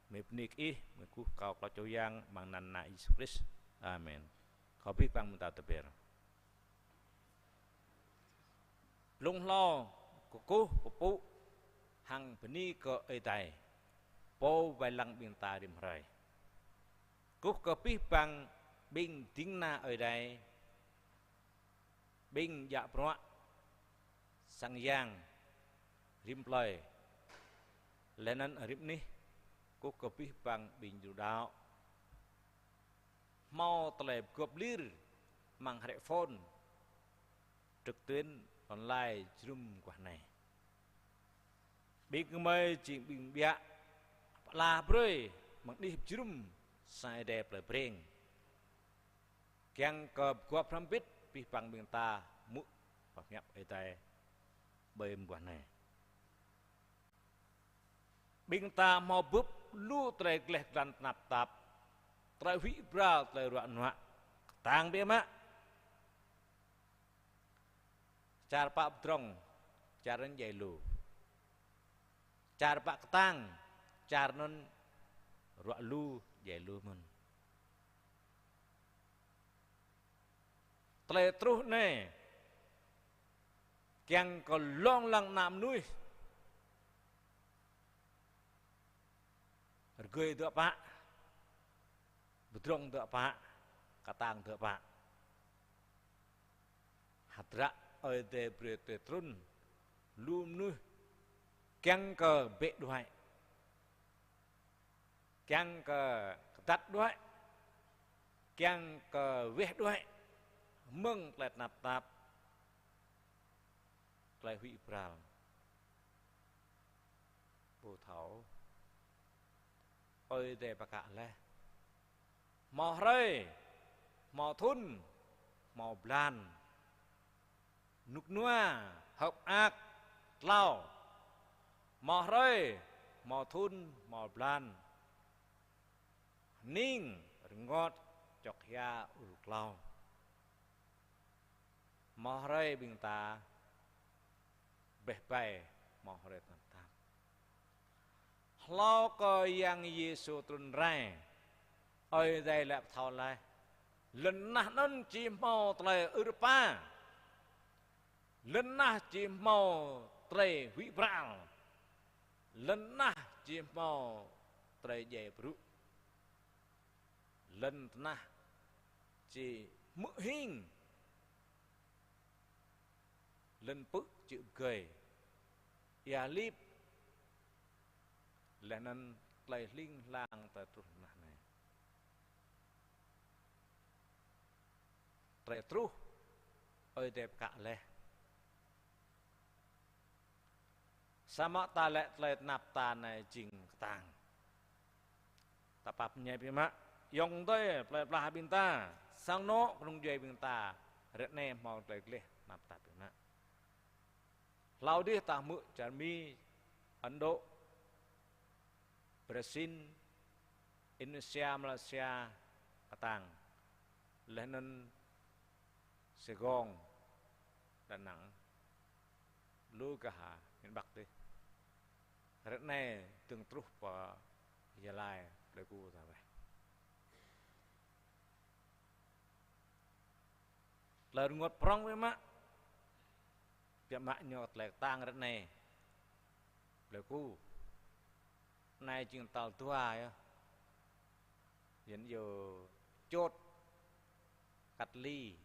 Gơmơi bơni kơ Ih, gơmơi kơkuh kâo klâo čô yang amăng anăn Ană Yêsu Krist. Amen. Kâo abih bang ƀing ta tơbiă. Blung hlâo kơkuh pơpŭ hăng bơni kơ Ơi Adai, Pô wai lăng ƀing ta rĭm hrơi. Kơkuh kơ abih bang ƀing ding kơna Ơi Adai, ƀing djă bruă sang yang rĭm plơi, laih anŭn rĭm anih, kơkuh kơ abih bang ƀing djru đaŏ hmâo tơlơi pơgop lir amăng hrĕ phone, trực tuyến, online, jơnum guah anai. Ƀing gơmơi jing ƀing ƀiă pơala brơi amăng anih jơnum sang Ơi Adai plơi Breng, kiăng kơ pơgop hrŏm hơbĭt abih bang ƀing ta hmư̆ pơhiăp Ơi Adai ƀơi mơguah anai. Ƀing ta hmâo bưp lu tơlơi gleh glan tơnap tap, tơlơi huĭ bral, tơlơi ruă nuă, kơtang biă mă. Čar pă pơdrŏng, čar anŭn djai lu. Čar pă kơtang, čar anŭn ruă lu, djai lu mơ̆n. Tơlơi truh anai kiăng kơ lông lăng ană mơnuih rơgơi dơ̆ pă, pơdrŏng dơ̆ pă, kơtang dơ̆ pă. Hơdră Ơi Adai brơi tơlơi trŭn, lu mơnuih kiăng kơ bĕ đuaĭ, kiăng kơ kơdăt đuaĭ, kiăng kơ weh đuaĭ mơ̆ng tơlơi tơnap tap, tơlơi huĭ bral. Ƀu thâo, Ơi Adai pơkă laih. Hmâo hrơi, hmâo thŭn, hmâo blan. Rơnŭk rơnua, hơ̆k mơak, tlao. Hmâo hrơi, hmâo thŭn, hmâo blan. Hning, rơngot, čŏk hia, ur klâo. Hmâo hrơi ƀing ta bĕ bai, hmâo hrơi tơnap tap. Hlâo kơ Yang Yêsu trŭn rai, Ơi Adai laĭ pơthâo laih: Lŏn tơnah anŭn či hmâo tơlơi ư̆ rơpa. Lŏn tơnah či hmâo tơlơi huĭ bral. Lŏn tơnah či hmâo tơlơi djai brŭ. Lŏn tơnah či hmư̆ hing. Lŏn pư̆ či pơgơi. Ia lip. Laih anŭn tơlơi hling hlang tơlơi truh tơnah anai. Tơlơi truh, Ơi Adai pơkă laih. Samơ̆ ta lĕ tơlơi tơnap tap anai jing kơtang. Ta pap ñai biă mă, ayŏng adơi plơi pla ƀing ta, sang anŏ kơnung djuai ƀing ta, ră anai hmâo tơlơi gleh tơnap tap biă mă. Hlâo dih ta hmư̆ čar Mi, Ấn Độ, Brazil, Indonesia, Malaysia, kơtang. Laih anŭn Sài Gòn, Đà Nẵng, lu gah miền Bắc dih. Ră anai dơ̆ng truh pơ Gia Lai, Pleiku ta weh. Tơlơi rơngot prŏng biă mă. Biă mă ñu tơlơi kơtang ră anai. Pleiku. Anai jing tal dua yơh. Yuan iâu chốt, cách ly,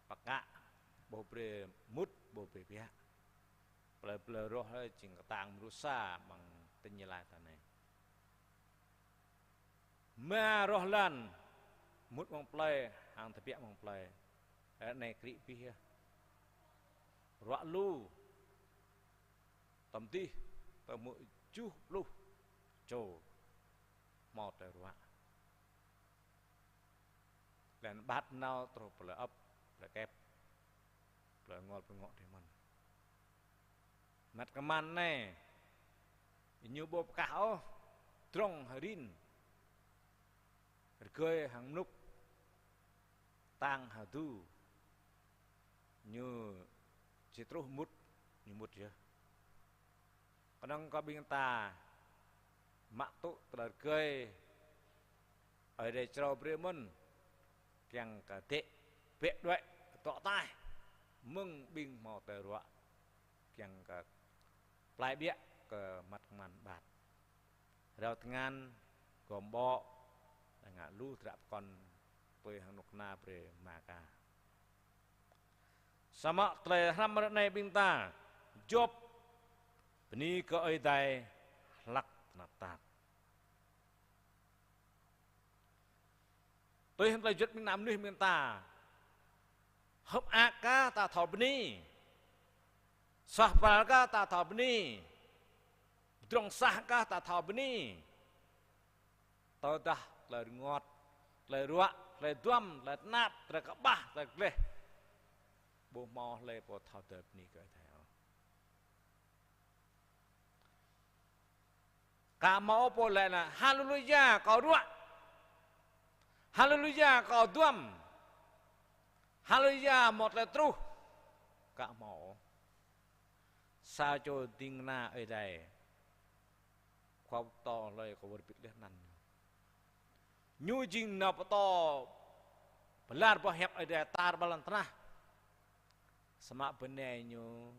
pơkă, ƀu brơi mŭt, ƀu brơi biă. Plơi plơi rŏh jing kơtang mrô sa amăng tỉnh Gia Lai ta anai. Mă rŏh lăn, mŭt amăng plơi, hăng tơbiă amăng plơi. Ră anai krĭ abih yơh. Ruă lu. Tơm dih, tơm mơ̆ juh pluh čô hmâo tơlơi ruă. Laih anŭn ƀat nao truh plơi ăp, plơi kĕp, plơi ngol, plơi ngŏ dih mơ̆n. Măt kơman anai, Ñu ƀu pơkah ôh, drŏng hơrin, rơgơi hăng mlŭk, tang hơdu, ñu či truh mŭt, ñu mŭt yơh. Kơnơ̆ng kơ ƀing ta mă tŭ tơlơi rơgơi Ơi Adai črâo brơi mơ̆n, kiăng kơ dêh bĕ đuaĭ dŏ ataih mơ̆ng ƀing hmâo tơlơi ruă, kiăng kơ plai ƀiă kơ măt kơman ƀat. Rao tơngan gom ƀô̆, dah ngă lu tơdră pơkŏn tui hăng anŏ kơna brơi mă ka. Samơ̆ tơlơi hrăm ră anai ƀing ta, Yôp bơni kơ Ơi Adai hlăk tơnap tap. Tui hăng tơlơi juăt ƀing ană mơnuih ƀing ta, hơ̆k mơak kah ta thâo bơni, suaih pral kah ta thâo bơni, pơdrŏng sah kah ta thâo bơni. Tơdah tơlơi rơngot, tơlơi ruă, tơlơi duăm, tơlơi tơnap, tơlơi kơƀah, tơlơi gleh, ƀu hmâo hlơi pô thâo dơ̆ng bơni kơ Ơi Adai ôh. Ka hmâo pô laĭ anai: Haleluya, kâo ruă. Haleluya, kâo duăm. Haleluya, hmâo tơlơi truh. Ka hmâo. Sa čô ding kơna Ơi Adai, khua pơtô hlơi kâo wơr bĭt laih anăn ñu. Ñu jing nao pơtô pơlar boh hiăp Ơi Adai tar ƀar lŏn tơnah. Samơ̆ bơnai ñu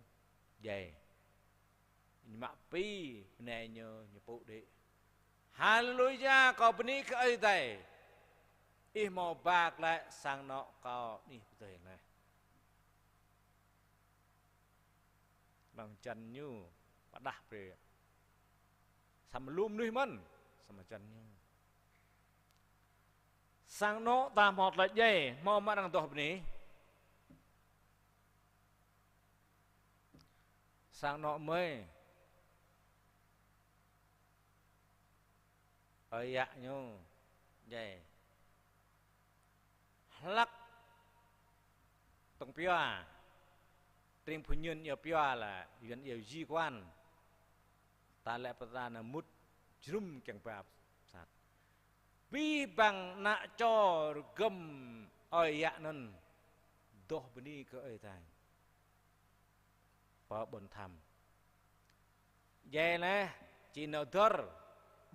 djai. Ñu mă pi bơnai ñu, ñu pŭ đĭ. Haleluya, kâo bơni kơ Ơi Adai. Ih hmâo ba glaĭ sang anŏ kâo anih pơdơi laih. Amăng hơjăn ñu pơđah brơi. Samơ̆ lu mơnuih mơ̆n, samơ̆ hơjăn ñu. Sang anŏ ta hmâo tơlơi djai, hmâo mă arăng adoh bơni. Sang anŏ mơi, ơi yă ñu djai. Hlăk tŏng pioa, tring pơñen iâu pioa lĕ, Yuan iâu ji quan. Ta lĕ pơtă nao mŭt jơnum kiăng ba pơsat. Abih bang ană čô rơgơ̆m ơi yă anŭn adoh bơni kơ Ơi Adai pơ ƀôn Tham. Djai laih, či nao dơr,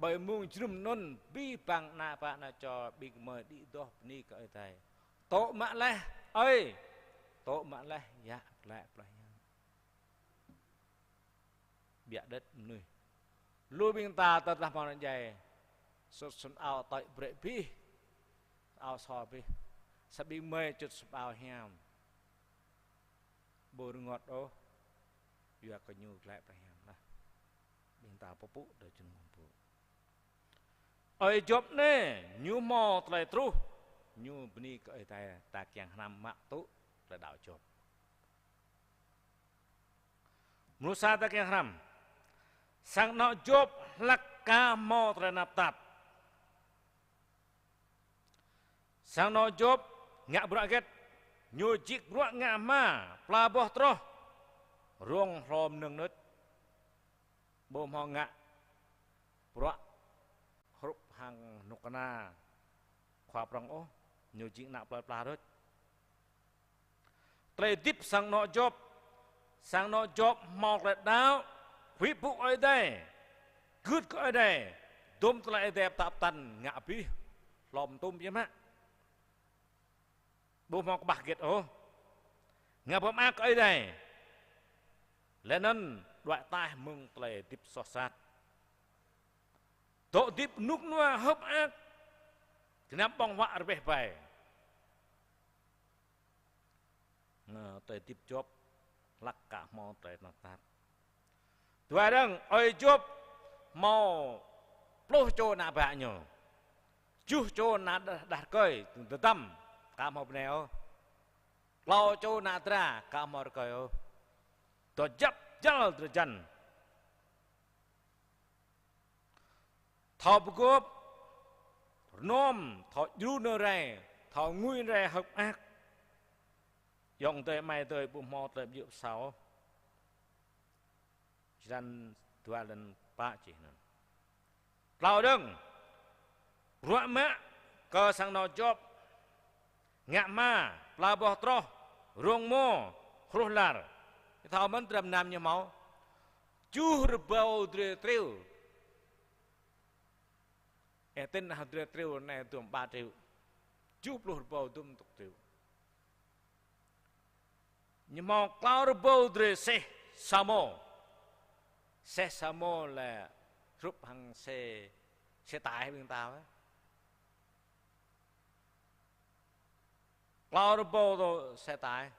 ƀơi mông jơnum anŭn, abih bang ană bă ană čô ƀing mơi đĭ adoh bơni kơ Ơi Adai. Tŏ mă laih ơi, tŏ mă laih yă, glaĭ plah hiam. Biă đĕt mơnuih. Lu ƀing ta tơdah hmâo ană djai, sut sŭn ao tơ̆i brĕ abih, ao so abih. Sa ƀing mơi čut sŭp ao hiam. Ƀu rơngot ôh, yua kơ ñu glaĭ plah hiam laih. Ƀing ta pơpŭ đơi jơnum pơpŭ. Ơi Yôp anai, ñu hmâo tơlơi truh, ñu bơni kơ Ơi Adai, ta kiăng hrăm mă tŭ tơlơi đaŏ Yôp. Mrô sa ta kiăng hrăm. Sang anŏ Yôp hlăk ka hmâo tơlơi tơnap tap. Sang anŏ Yôp ngă bruă hơget? Ñu jik bruă ngă hma, pla boh troh, rông hlô mơnơ̆ng đôč. Ƀu hmâo ngă bruă hrup hăng anŏ kơna khua prŏng ôh, ñu jing ană plơi pla đôč. Tơlơi hơdip sang anŏ Yôp, sang anŏ Yôp hmâo tơlơi đaŏ, huĭ pŭ Ơi Adai, gưt kơ Ơi Adai, dôm tơlơi Ơi Adai pơtă pơtăn ngă abih, hlom tum biă mă. Ƀu hmâo kơƀah hơget ôh. Ngă pơmơak kơ Ơi Adai. Lĕ anŭn đuaĭ ataih mơ̆ng tơlơi hơdip soh sat. Dŏ hơdip rơnŭk rơnua hơ̆k mơak, gơnam ƀơ̆ng huă rơbeh bai. Nă, tơlơi hơdip Yôp hlăk ka hmâo tơlơi tơnap tap. Dua dơ̆ng, ơi Yôp hmâo pluh čô ană bă ñu. Tơjuh čô ană đah, đah rơkơi, tơdăm, ka hmâo bơnai ôh. Klâo čô ană dra, ka hmâo rơkơi ôh. Dŏ djăp jăl drơi jăn. Thâo pơgôp, rơnŏm, thâo djru nao rai, thâo ngui rai hơ̆k mơak. Ayŏng adơi amai adơi ƀu hmâo tơlơi ƀu djơ̆ pơsao. Črăn dua lăn Pă čih anŭn. Klâo dơ̆ng, bruă mă kơ sang anŏ djŏp, ngă hma, pla boh troh, rông rơmô, hruh lar. Ih thâo mơ̆n dram nam ñu hmâo tơjuh rơbâo drơi triu. Ih tin hă, drơi triu anai dôm ba triệu. Tơjuh pluh rơbâo dôm tŏk triệu. Ñu hmâo klâo rơbâo drơi seh samô. Seh samô lĕ hrup hăng xe, xe tải ƀing ta wơ̆t. Klâo rơbâo tŏ xe tải.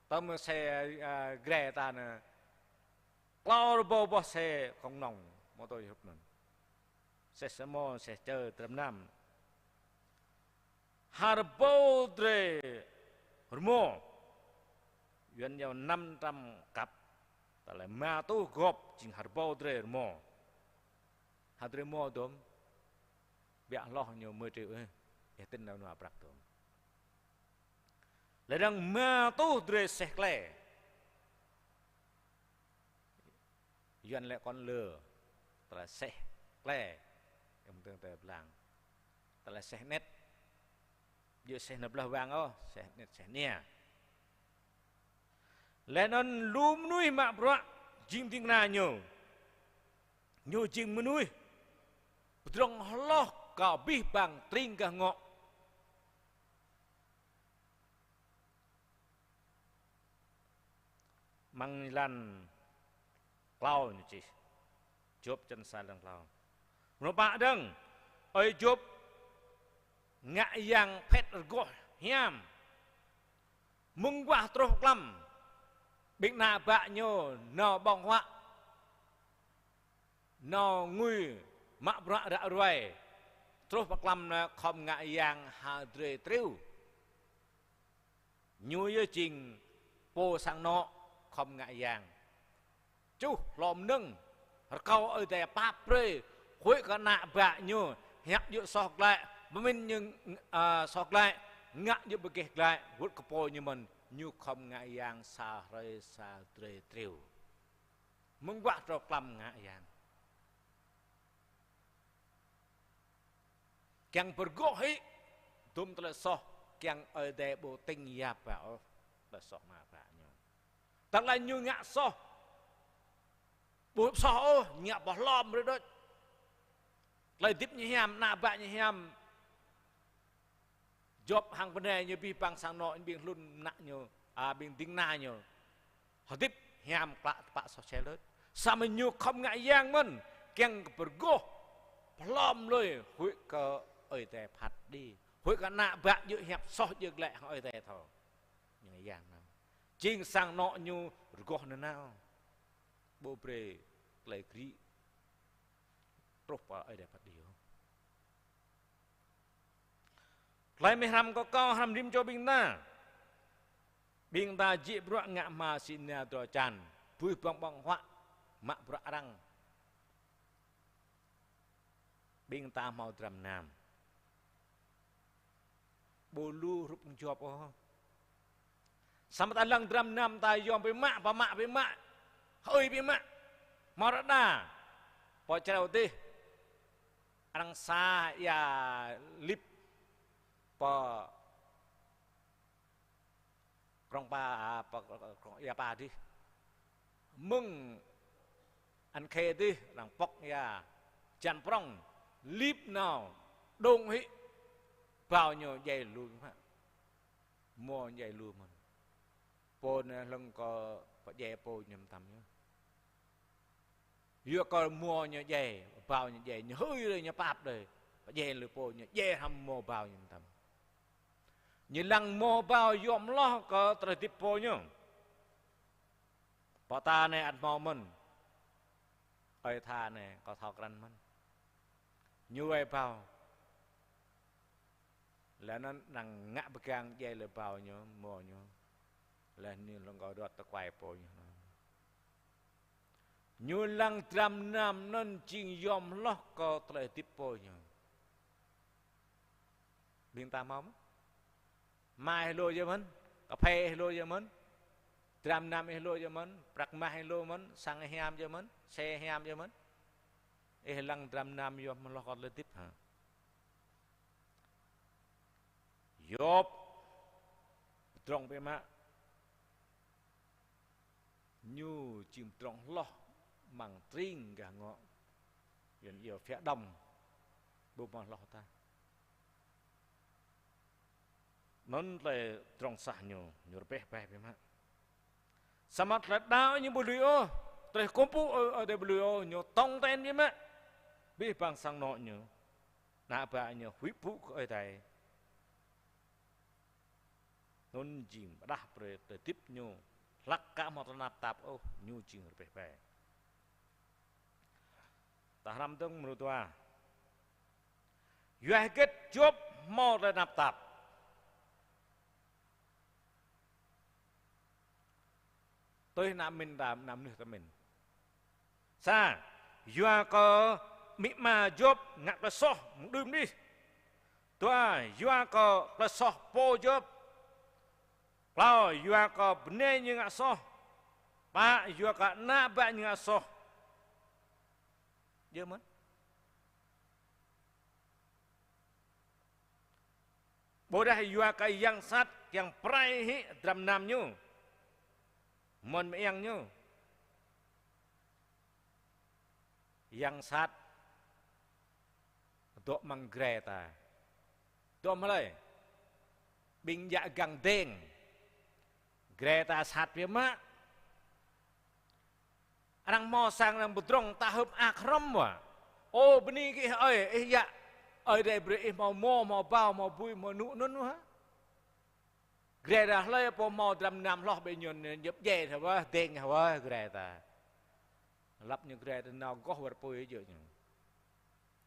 Tơm xe, a, Grê ta anai. Klâo rơbâo boh xe cộng nòng, mô tô hrup anŭn. Seh samô, seh čơ, dram nam. Ha rơbâo drơi rơmô. Yuan yơh năm trăm cặp. Tơlơi rơma rơtuh gŏp jing ha rơbâo drơi rơmô. Ha drơi rơmô dôm. Biă hloh ñu mười triệu ih. Ih tin nao nua prăk dôm. Lĕ dơ̆ng rơma rơtuh drơi seh klĕ. Yuan lĕ kon lơ, tơlơi seh klĕ, em tơ̆ng tơlơi blang. Tơlơi seh net. Djơ̆ seh nao blah wang ôh, seh net, seh nia. Lĕ anŭn lu mơnuih mă bruă jing ding kơna ñu. Ñu jing mơnuih pơdrŏng hloh kơ abih bang tring gah ngŏ. Amăng jơlan klâo ñu čih. Yôp črăn sa, jơlan klâo. Mrô pă dơ̆ng, ơi Yôp ngă yang phet rơgoh hiam. Mơguah truh pơklăm, ƀing ană bă ñu nao ƀơ̆ng huă, nao ngui mă bruă ră ruai. Truh pơklăm anai khŏm ngă yang ha drơi triu. Ñu yơh jing pô sang anŏ khŏm ngă yang. Čuh hlô mơnơ̆ng, rơkâo Ơi Adai pap brơi, huĭ kơ ană bă ñu, hiăp djơ̆ soh glaĭ, pơmĭn ñu, a, soh glaĭ, ngă djơ̆ bơgêh glaĭ, wơ̆t kơ pô ñu mơ̆n, ñu khŏm ngă yang sa hrơi sa drơi triu. Mơguah truh pơklăm ngă yang. Kiăng pơrơgoh hĭ, dôm tơlơi soh, kiăng Ơi Adai ƀu tĭng yap ba ôh, tơlơi soh ană bă ñu. Tơlơi ñu ngă soh, ƀu soh ôh, ngă boh lŏm rơđôč. Tơlơi hơdip ñu hiam, ană bă ñu hiam. Yôp hăng bơnai ñu abih bang sang anŏ ƀing hlŭn mơnă ñu, a, ƀing ding kơna ñu. Hơdip hiam klă tơpă soh sel đôč. Samơ̆ ñu khŏm ngă yang mơ̆n, kiăng kơ pơrơgoh, pơhlŏm lui, huĭ kơ Ơi Adai phat đĭ. Huĭ kơ ană bă djơ̆ hiăp soh djơ̆ glaĭ hăng Ơi Adai thâo. Ñu ngă yang mơ̆n. Jing sang anŏ ñu rơgoh nanao. Ƀu brơi tơlơi gri truh pơ Ơi Adai phat đĭ ôh. Tơlơi mơ̆ hrăm kơ kâo hrăm rĭm čô ƀing ta. Ƀing ta jĕ bruă ngă hma sĭ nia drơi čan. Bưh ƀơ̆ng ƀơ̆ng huă, mă bruă arăng. Ƀing ta hmâo dram nam. Ƀu lu hrup kơ Yôp ôh. Samơ̆ ta lăng dram nam ta yom biă mă, pơmă biă mă, hơi biă mă. Hmâo rơđah. Pơ črâo dih. Arăng sa ia lip pơ Krong Pa, a, pơ, pơ, pơ, krong ia pa dih. Mơ̆ng An Khê dih, arăng pŏk ia. Čan prŏng, lip nao, đung hĭ. Bao ñu djai lu mă. Rơmô djai lu mơ̆n. Pô anai hlŏng kơ pơdjai pô ñu mơtam yơh. Yua kơ rơmô ñu djai, bao ñu djai, ñu hơi đơi, ñu pap đơi. Pơdjai lu pô ñu djai hrăm rơmô bao ñu mơtam. Ñu lăng rơmô bao yom hloh kơ tơlơi hơdip pô ñu. Pô ta anai ăt hmâo mơ̆n. Ơi tha anai, kâo thâo krăn mơ̆n. Ñu wai bao. Laih anŭn arăng ngă pơgang djai lu bao ñu, rơmô ñu. Laih anŭn hlŏng kơ đuaĭ tơkuai pô ñu. Ñu lăng dram nam anŭn jing yom hloh kơ tơlơi hơdip pô ñu. Ƀing ta hmâo mơ̆n. Hma ih lu yơh mơ̆n, kơphê ih lu yơh mơ̆n, dram nam ih lu yơh mơ̆n, prăk mah ih lu mơ̆n, sang hiam yơh mơ̆n, xe hiam yơh mơ̆n. Ih lăng dram nam yua mơ̆ hloh kơ tơlơi hơdip hă? Yôp pơdrŏng biă mă. Ñu jing pơdrŏng hloh amăng tring gah ngŏ. Yuan iâu phía đông. Ƀu hmâo hloh tah. Anŭn tơlơi pơdrŏng sah ñu, ñu rơbeh beh biă mă. Samơ̆ tơlơi đaŏ ñu ƀu lui ôh, tơlơi kơkuh pơpŭ Ơi Adai ƀu lui ôh, ñu tong ten biă mă. Abih bang sang anŏ ñu, ană bă ñu huĭ pơpŭ kơ Ơi Adai. Anŭn jing pơrơđah brơi tơlơi hơdip ñu, hlăk aka hmâo tơlơi tơnap tap ôh, ñu jing rơbeh beh. Ta hrăm dơ̆ng mrô dua. Yua hơget Yôp hmâo tơlơi tơnap tap? Tui ană mĭn ta, ană mơnuih ta mĭn. Sa, yua kơ amĭ ama Yôp ngă tơlơi soh mơ̆ng đưm đih. Dua, yua kơ tơlơi soh pô Yôp. Klâo, yua kơ bơnai ñu ngă soh. Pă, yua kơ ană bă ñu ngă soh. Djơ̆ mơ̆n. Ƀôdah yua kơ yang sat kiăng pơrai hĭ dram nam ñu, mơ̆n mơyang ñu. Yang sat dŏ amăng Greta. Dŏ mơ̆ hlơi? Ƀing djă gang deng. Greta sat biă mă. Arăng hmâo sang arăng pơdrŏng ta hưp ak hrŏm wa. Ô, bơni kơ ih ơi, ih djă. Ơi Adai brơi ih hmâo mô, hmâo bao, hmâo bui, hmâo anŭn anŭn hă? Greta hlơi pô hmâo dram nam hloh ƀơi ñu, ñu djai hă wa, deng hă wa, Greta. Lăp ñu Greta nao gŏh wơr apui djơ̆ ñu.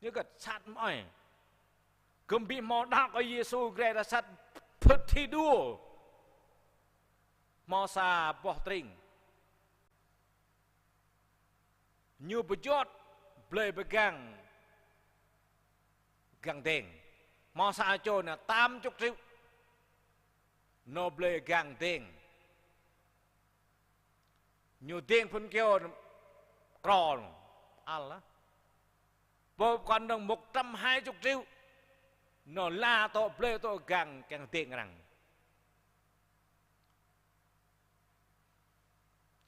Ñu gĕt sat mơai. Gơ̆m ƀu hmâo đaŏ kơ Yêsu, Greta sat phŭt thi đua. Hmâo sa boh tring. Ñu pơjot blơi pơgang gang deng. Hmâo sa čô nao tám chục triệu. Nao blơi gang deng. Ñu deng phŭn kơyâo krô nao. Al lah. Pô pơkŏn dơ̆ng một trăm hai chục triệu. Nao la tŏ blơi tŏ gang kiăng deng arăng.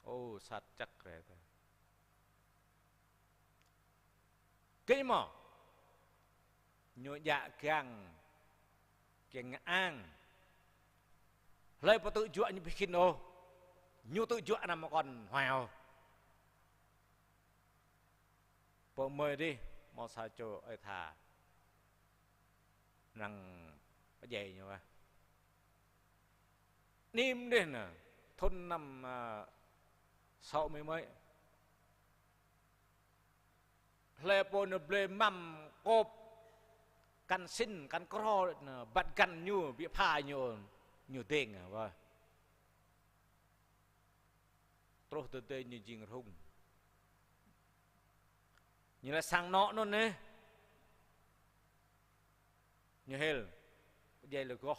Ô, sat čăk rĕ tơ. Kơ mơ̆ ñu djă gang kiăng ngă ang. Hlơi pô tŭ juă ñu ƀu khĭn ôh. Ñu tŭ juă anăm mơkŏn huai ôh. Pô mơi dih, hmâo sa čô ơi tha. Năng pơdjai ñu ah. Nim dih nă, thŭn năm, à, sáu mươi mấy. Hlơi pô nao blơi măm kôp, kăn sĭn, kăn krô, nă, băt găn ñu, ƀu pha ñu, ñu deng, ah, wơh. Truh tơdơi ñu jing rơhung. Ñu laĭ sang anŏ anŭn neh. Ñu hil, pơdjai lơgoh.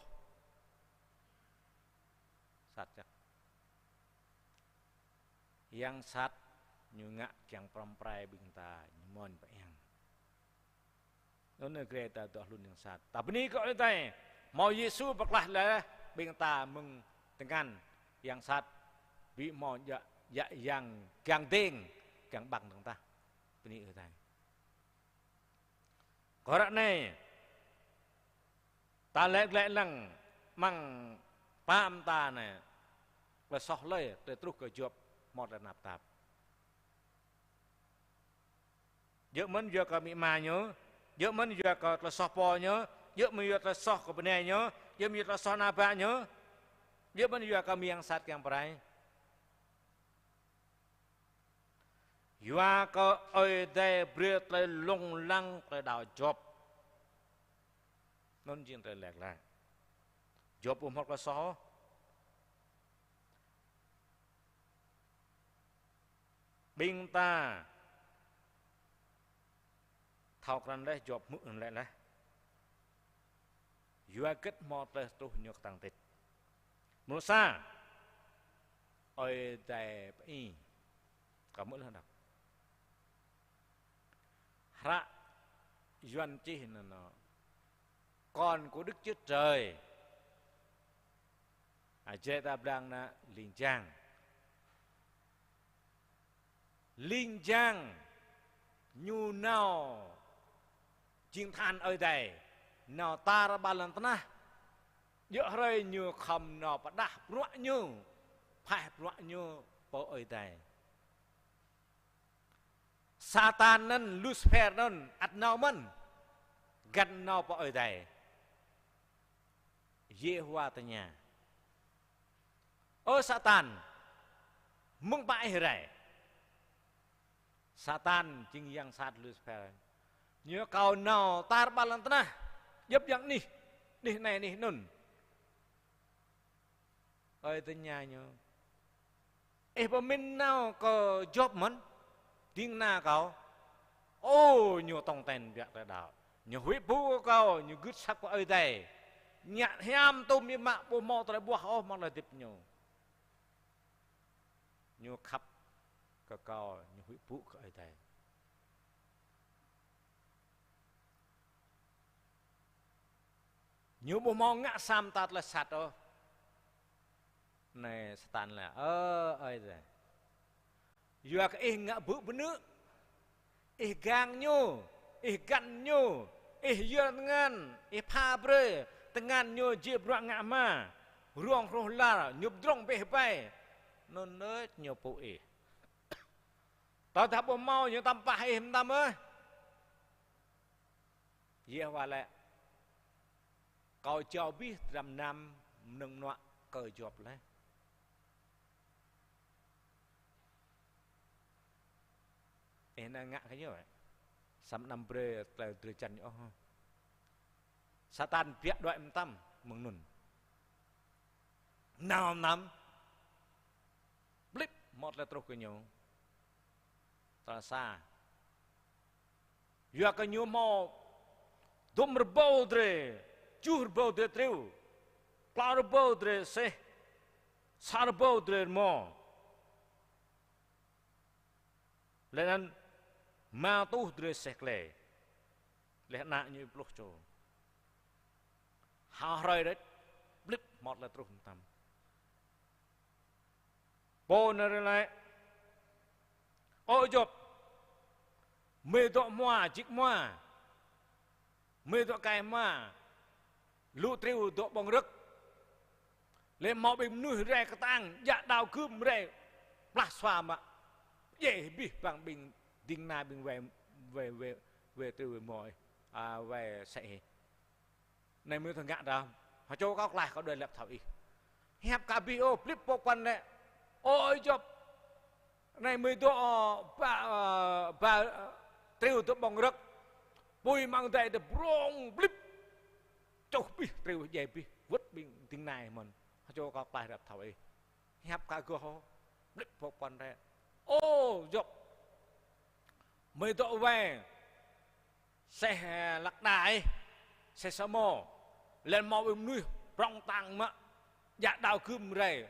Sat čăk. Yang sat ñu ngă kiăng pơrăm pơrai ƀing ta, ñu mơ̆n pơiăng. Anŭn neh Greta dŏ hlŭn yang sat. Ta bơni kơ Ơi Adai. Hmâo Yêsu pơklaih laih ƀing ta mơ̆ng tơngan yang sat. Ƀu hmâo djă, djă yang gang deng, gang ƀăng dơ̆ng tah. Bơni Ơi Adai. Kơ ră anai, ta laĭ glaĭ lăng amăng pă mơta anai, tơlơi soh hlơi, tơlơi truh kơ Yôp, hmâo tơlơi tơnap tap. Djơ̆ mơ̆n yua kơ amĭ ama ñu, djơ̆ mơ̆n yua kơ tơlơi soh pô ñu, djơ̆ mơ̆n yua tơlơi soh kơ bơnai ñu, djơ̆ mơ̆n yua tơlơi soh ană bă ñu, djơ̆ mơ̆n yua kơ mơyang sat kiăng pơrai. Yua kơ Ơi Adai brơi tơlơi lông lăng tơlơi đaŏ Yôp. Anŭn jing tơlơi laĭ glaĭ. Yôp ƀu hmâo tơlơi soh. Ƀing ta thâo krăn laih Yôp hmư̆ anŭn laĭ laih. Yua hơget hmâo tơlơi truh ñu kơtang tit. Mrô sa, Ơi Adai pơi. Kâo hmư̆ laih đŏk. Hră Yuan čih anŭn, con của Đức Chúa Trời. A, Jrai ta blang anŭn linh jang. Linh jang ñu nao jing tơhan Ơi Adai, nao tar ƀar lŏn tơnah. Djơ̆ hrơi ñu khŏm nao pơdah bruă ñu, phaih bruă ñu pơ Ơi Adai. Satan anŭn, Lucifer anŭn, ăt nao mơ̆n, găn nao pơ Ơi Adai. Yêhôwa tơña: Ơ Satan, mơ̆ng pă ih rai? Satan jing yang sat Lucifer. Ñu kâo nao tar ƀar lŏn tơnah, djŏp djăng anih, anih anai anih anŭn. Ơi tơña ñu: Ih pơmĭn nao kơ Yôp mơ̆n, ding kơna kâo? Ô, ñu tong ten biă tơlơi đaŏ. Ñu huĭ pŭ kơ kâo, ñu gưt asăp kơ Ơi Adai. Ngă hiam tŭm biă mă, ƀu hmâo tơlơi ƀuah ôh amăng tơlơi hơdip ñu. Ñu khăp kơ kâo, ñu huĭ pŭ kơ Ơi Adai. Ñu ƀu hmâo ngă sa mơta tơlơi sat ôh. Anai Satan laĭ: Ơ Ơi Adai, yua kơ ih ngă bưp bơnư̆, ih gang ñu, ih găn ñu, ih yơr tơngan, ih pha brơi tơngan ñu jĕ bruă ngă hma, rông hruh lar, ñu pơdrŏng bĕ hơbai. Anŭn đôč ñu pŭ ih. Tơdah ƀu hmâo ñu tăm pah ih mơtam ôh. Yêhôwa laĭ: Kâo jao abih dram mơnam mơnơ̆ng mơnuă kơ Yôp laih. Ih anai ngă kơ ñu, samơ̆ anăm brơi tơlơi drơi jăn ñu ôh. Satan biă đuaĭ mơtam mơ̆ng anŭn. Nao mơnam, blip, hmâo tơlơi truh kơ ñu. Tơlơi sa. Yua kơ ñu hmâo dŭm rơbâo drơi, tơjuh rơbâo drơi triu, klâo rơbâo drơi seh, sa rơbâo drơi rơmô. Laih anŭn rơma rơtuh drơi seh klê. Laih ană ñu pluh čô. Hao hrơi đôč, blip, hmâo tơlơi truh mơtam. Pô anai laĭ: Ơ Yôp, mơi dŏ hmua, jik hmua, mơi dŏ kai hmua, lu triu dŏ ƀơ̆ng rơ̆k. Laih hmâo ƀing mơnuih rai kơtang, djă đao gưm rai plah sua mă. Djai abih bang ƀing ding kơna ƀing wai, wai, wai, wai triu wai hmua, a, wai seh. Anai mơi thâo ngă đao. Hơčô kâo klaih, kâo đuaĭ lăp thâo ih. Hiăp kơ abih ôh, blip pô pơkŏn laĭ: Ơ Yôp, anai mơi dŏ, ơ, ba, ơ, ba, ơ, triu dŏ ƀơ̆ng rơ̆k. Apui amăng adai dŏ brŏng blip. Čuh abih triu djai abih, wơ̆t ƀing ding kơna mơ̆n. Hơčô kâo klaih lăp thâo ih. Hiăp kơ agoh ôh, blip pô pơkŏn laĭ: Ơ Yôp, mơi dŏ wai seh, ơ, lăk đa ih, seh samô, laih hmâo ƀing mơnuih prŏng kơtang mă, djă đao gưm rai,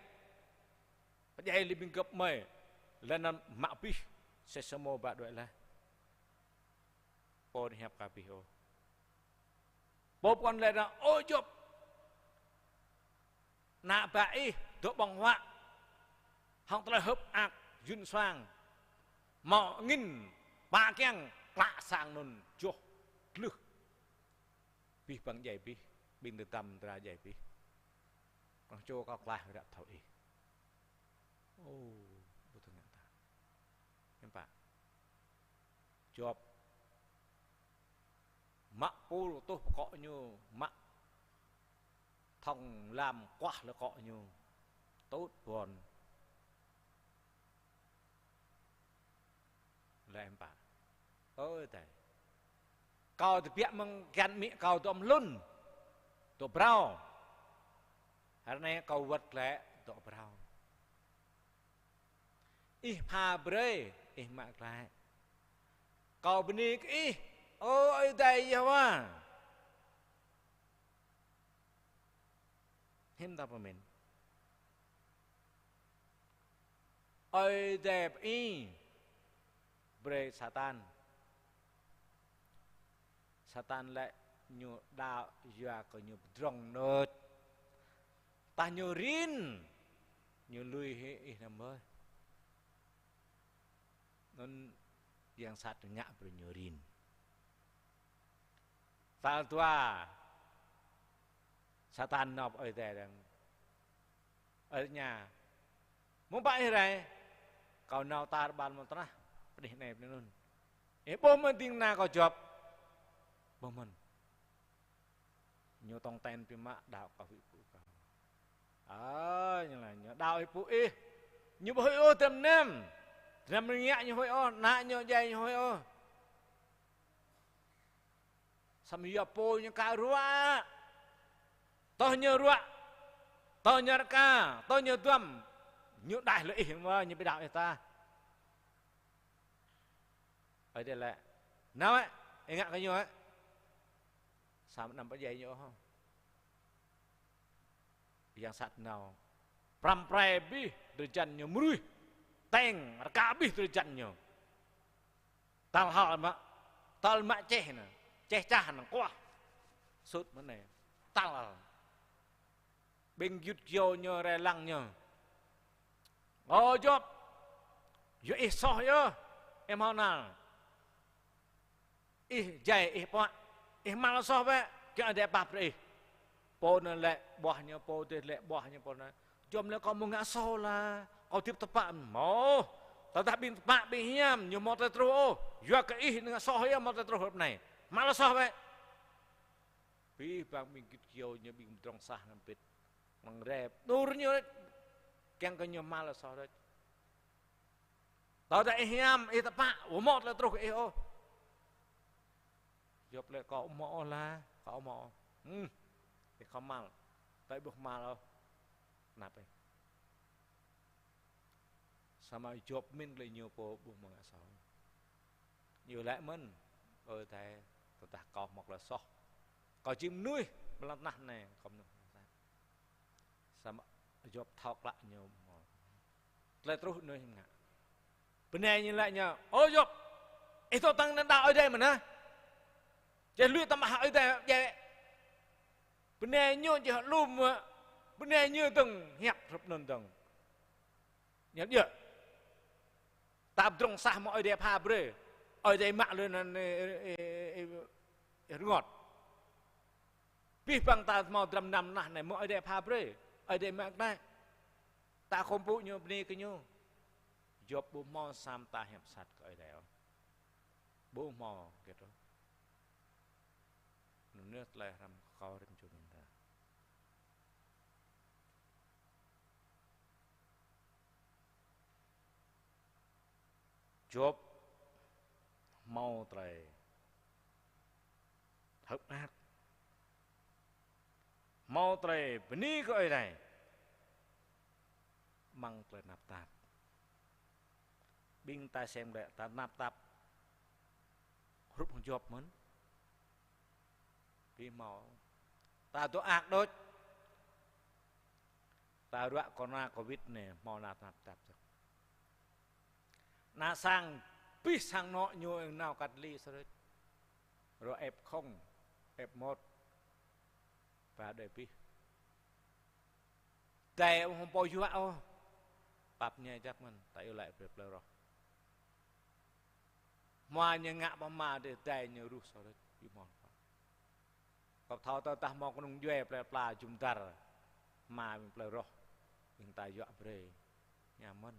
pơdjai lĕ ƀing gơ̆p mơi, laih anŭn mă abih seh samô ba đuaĭ laih. Pô anai hiăp kơ abih ôh. Pô pơkŏn laĭ anŭn: Ơ Yôp, ană bă ih dŏ ƀơ̆ng huă hăng tơlơi hơ̆k mơak yŭn suang, hmâo angĭn pă kiăng klă sang anŭn joh glưh. Abih bang djai abih, ƀing tơdăm tơdra djai abih. Kâo hơčô kâo klaih lăp thâo ih. Ô, ƀu thâo ngă ta. Hiư̆m pă? Yôp mă pul tuh pơkŏ ñu, mă thŏng lam kuah lĕ akŏ ñu, tŭt ƀon. Laĭ hiư̆m pă? Ơ Adai, kâo tơbiă mơ̆ng găn amĭ kâo dŏ mơhlŭn, dŏ phrâo. Hrơi anai kâo wơ̆t glaĭ dŏ phrâo. Ih pha brơi, ih mă glaĭ. Kâo bơni kơ ih, ơ Ơi Adai Yêhôwa. Hiư̆m ta pơmĭn? Ơi Adai pơi brơi Satan Satan lĕ ñu đaŏ yua kơ ñu pơdrŏng nơ̆t. Tah ñu rin, ñu lui hĭ ih năm ƀơi. Anŭn yang sat ngă brơi ñu rin. Tal dua, Satan nao pơ Ơi Adai dơ̆ng. Ơi Adai tơña: Mơ̆ng pă ih rai? Kâo nao tar ƀar mơ̆ng tơnah, pơ anih anai pơ anih anŭn. Ih ƀuh mơ̆n ding kơna kâo Yôp? Ƀuh mơ̆n. Ñu tong ten biă mă, đaŏ kâo huĭ pơpŭ kâo. Ơ, ñu laĭ ñu đaŏ huĭ pơpŭ ih. Ñu ƀu huĭ ôh tơm nem. Tơm rơngiă ñu huĭ ôh, ană ñu djai ñu huĭ ôh. Samơ̆ yua pô ñu ka ruă. Tơl ñu ruă, tơl ñu rơka, tơl ñu duăm, ñu đaih lĕ ih mơ̆, ñu ƀu đaŏ ih tah. Ơi Adai laĭ: Nao ĕ, ih ngă kơ ñu ĕ. Samơ̆ anăm pơdjai ñu ôh. Yang sat nao prăm prai abih drơi jăn ñu mơnuih, teng rơka abih drơi jăn ñu. Tal hal mă, tal mă čeh anŭn, čeh čah anŭn, kuah. Sut mơ̆ng anai. Tal. Ƀing gơyut gơyâo ñu rai lăng ñu: Ơ Yôp, yua ih soh yơh, ih hmâo nal. Ih djai, ih puă, ih mă lŏ soh bĕ, kiăng Ơi Adai pap brơi ih. Pô anŭn lĕ ƀuah ñu, pô adih lĕ ƀuah ñu, pô anŭn: Yôp lĕ kâo ƀu ngă soh lah, kâo hơdip tơpă mơ̆n. Tơdah ƀing tơpă ƀing hiam, ñu hmâo tơlơi truh ôh. Yua kơ ih ngă soh yơh hmâo tơlơi truh ră anai. Mă lŏ soh bĕ. Abih bang ƀing gơyut gơyâo ñu, ƀing pơdrŏng sah anŭn pĭt. Mơ̆ng rai pơđur ñu đôč, kiăng kơ ñu mă lŏ soh đôč. Tơdah ih hiam, ih tơpă, ƀu hmâo tơlơi truh kơ ih ôh. Yôp laĭ: Kâo ƀu hmâo ôh lah, kâo ƀu hmâo ôh. Hm, ih khŏm mă. Tơdah ih ƀu mă ôh, tơnap ih. Samơ̆ Yôp pơmĭn kơ ñu pô ƀu hmâo ngă soh. Ñu laĭ mơ̆n: Ơ Adai, tơdah kâo hmâo tơlơi soh, kâo jing mơnuih ƀơi lŏn tơnah anai, kâo mơnuih. Samơ̆ Yôp thâo klă ñu hmâo tơlơi truh anŭn hiam ngă. Bơnai ñu laĭ ñu: Ơ Yôp, ih dŏ tăng anŭn đaŏ Ơi Adai mơ̆n hă? Čeh lui tơmah Ơi Adai djai. Bơnai ñu čeh lum, bơnai ñu dơ̆ng hiăp hrup anŭn dơ̆ng. Ñu djơ̆. Ta pơdrŏng sah mơ̆ Ơi Adai pha brơi. Ơi Adai mă lơi anŭn, ơ, ơ, ơ, ơ, rơngot. Abih bang ta hmâo dram năm nah anai mơ̆ Ơi Adai pha brơi. Ơi Adai mă glaĭ. Ta khŏm pŭ ñu, bơni kơ ñu. Yôp ƀu hmâo sa mơta hiăp sat kơ Ơi Adai ôh. Ƀu hmâo hơget ôh. Anŭn yơh tơlơi hrăm kâo rĭm čô ƀing ta. Yôp hmâo tơlơi hơ̆k mơak, hmâo tơlơi bơni kơ Ơi Adai, amăng tơlơi tơnap tap. Ƀing ta sem lĕ ta tơnap tap hrup hăng Yôp mơ̆n? Ƀu hmâo. Ta dŏ ak đôč. Ta ruă corona covid anai hmâo nao tơnap tap dơ̆ng. Ană sang abih sang anŏ ñu nao cách ly sơrơč. Rŏ F không, F một. Ba đơi abih. Dai ƀu hmâo pô yua ôh. Pap ñai jăk mơ̆n, ta iâu laĭ brơi plơi roh. Hmua ñu ngă pơma dêh, dai ñu ruh sơrơč, ƀu hmâo pap. Kâo thâo tơdah hmâo kơnung djuai plơi pla jum dar, hmua ƀing plơi roh, ƀing ta yua brơi. Ñu mơ̆n,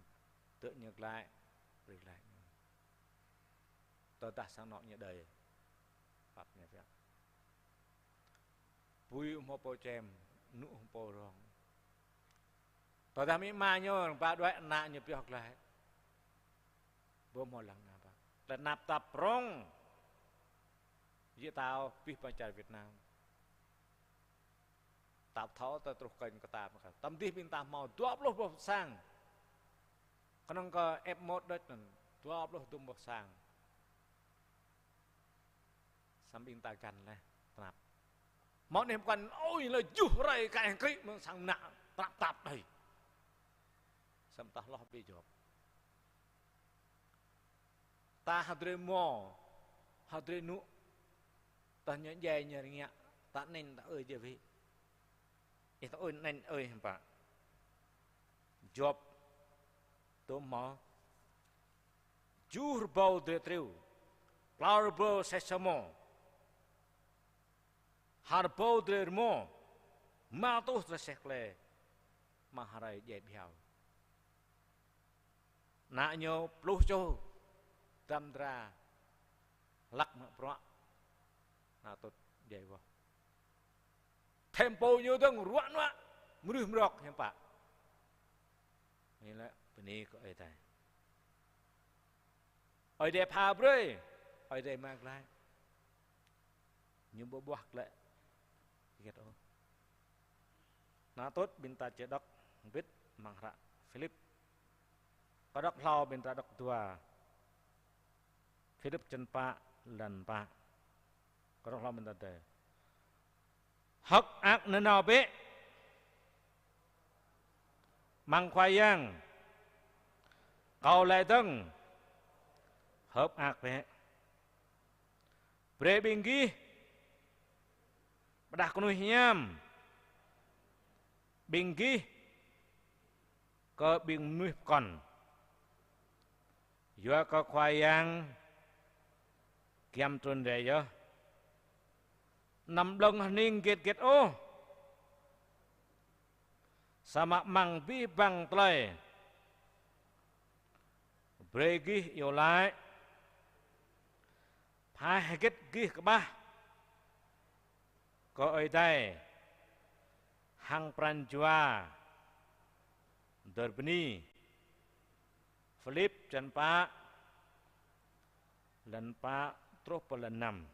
tơ̆ ñu glaĭ, brơi glaĭ ñu. Tơdah sang anŏ ñu đơi, pap ñu biă. Pui ƀu hmâo pô čem, anŭ ƀu hmâo pô rong. Tơdah amĭ ama ñu, ba đuaĭ ană ñu pioh glaĭ. Ƀu hmâo lăng ană bă. Tơlơi tơnap tap prŏng. Jĕ ta ôh, abih bang čar Việt Nam. Ta thâo tơlơi truh kơnh kơ ta mơ̆n. Tơdơi ƀing ta hmâo dua pluh boh sang. Kơnơ̆ng kơ F một đôč anŭn, dua pluh dŭm boh sang. Samơ̆ ƀing ta găn laih, tơnap. Hmâo anih pơkŏn, ôi, lĕ juh rai kai hăng kri mơ̆ng sang mơnă, tơnap tap đơi. Samơ̆ ta hloh ƀu djŏp. Ta hơdrơi hmâo, hơdrơi anŭ, Tơdah ñu djai ñu rơngiă, ta anăn ta ơi djai wĭ. Ih ta ơi anăn ơi hiư̆m pă. Yôp, tơm hmâo tơjuh rơbâo drơi triu, klâo rơbâo seh samô, ha rơbâo drơi rơmô, rơma rơtuh drơi seh klê, mă hrơi djai ƀiă. Ană ñu pluh čô, dăm dra, hlăk mă bruă, ană tŭt djai wơh. Tempo ñu dơ̆ng ruă nuă, mrưh mrŏk hiư̆m pă. Anai lĕ bơni kơ Ơi Adai. Ơi Adai pha brơi, Ơi Adai mă glaĭ. Ñu ƀu ƀuah glaĭ hơget ôh. Ană tŭt ƀing ta či đŏk hơbĭt amăng hră Philip. Kâo đŏk hlâo, ƀing ta đŏk dua. Philip črăn pă, lăn pă. Kâo đŏk hlâo ƀing ta dơi. Hơ̆k mơak nanao bĕ amăng Khua Yang. Kâo laĭ dơ̆ng, hơ̆k mơak bĕ. Brơi ƀing gih pơrơđah kơnuih hiam ƀing gih kơ ƀing mơnuih pơkŏn. Yua kơ Khua Yang giăm trŭn rai yơh. Anăm blơ̆ng hơning hơget hơget ôh. Samơ̆ amăng abih bang tơlơi, brơi gih iâu laĭ, pha hơget gih kơƀah kơ Ơi Adai hăng pran jua dơr bơni. Philip črăn pă, lăn pă truh pơ lăn năm.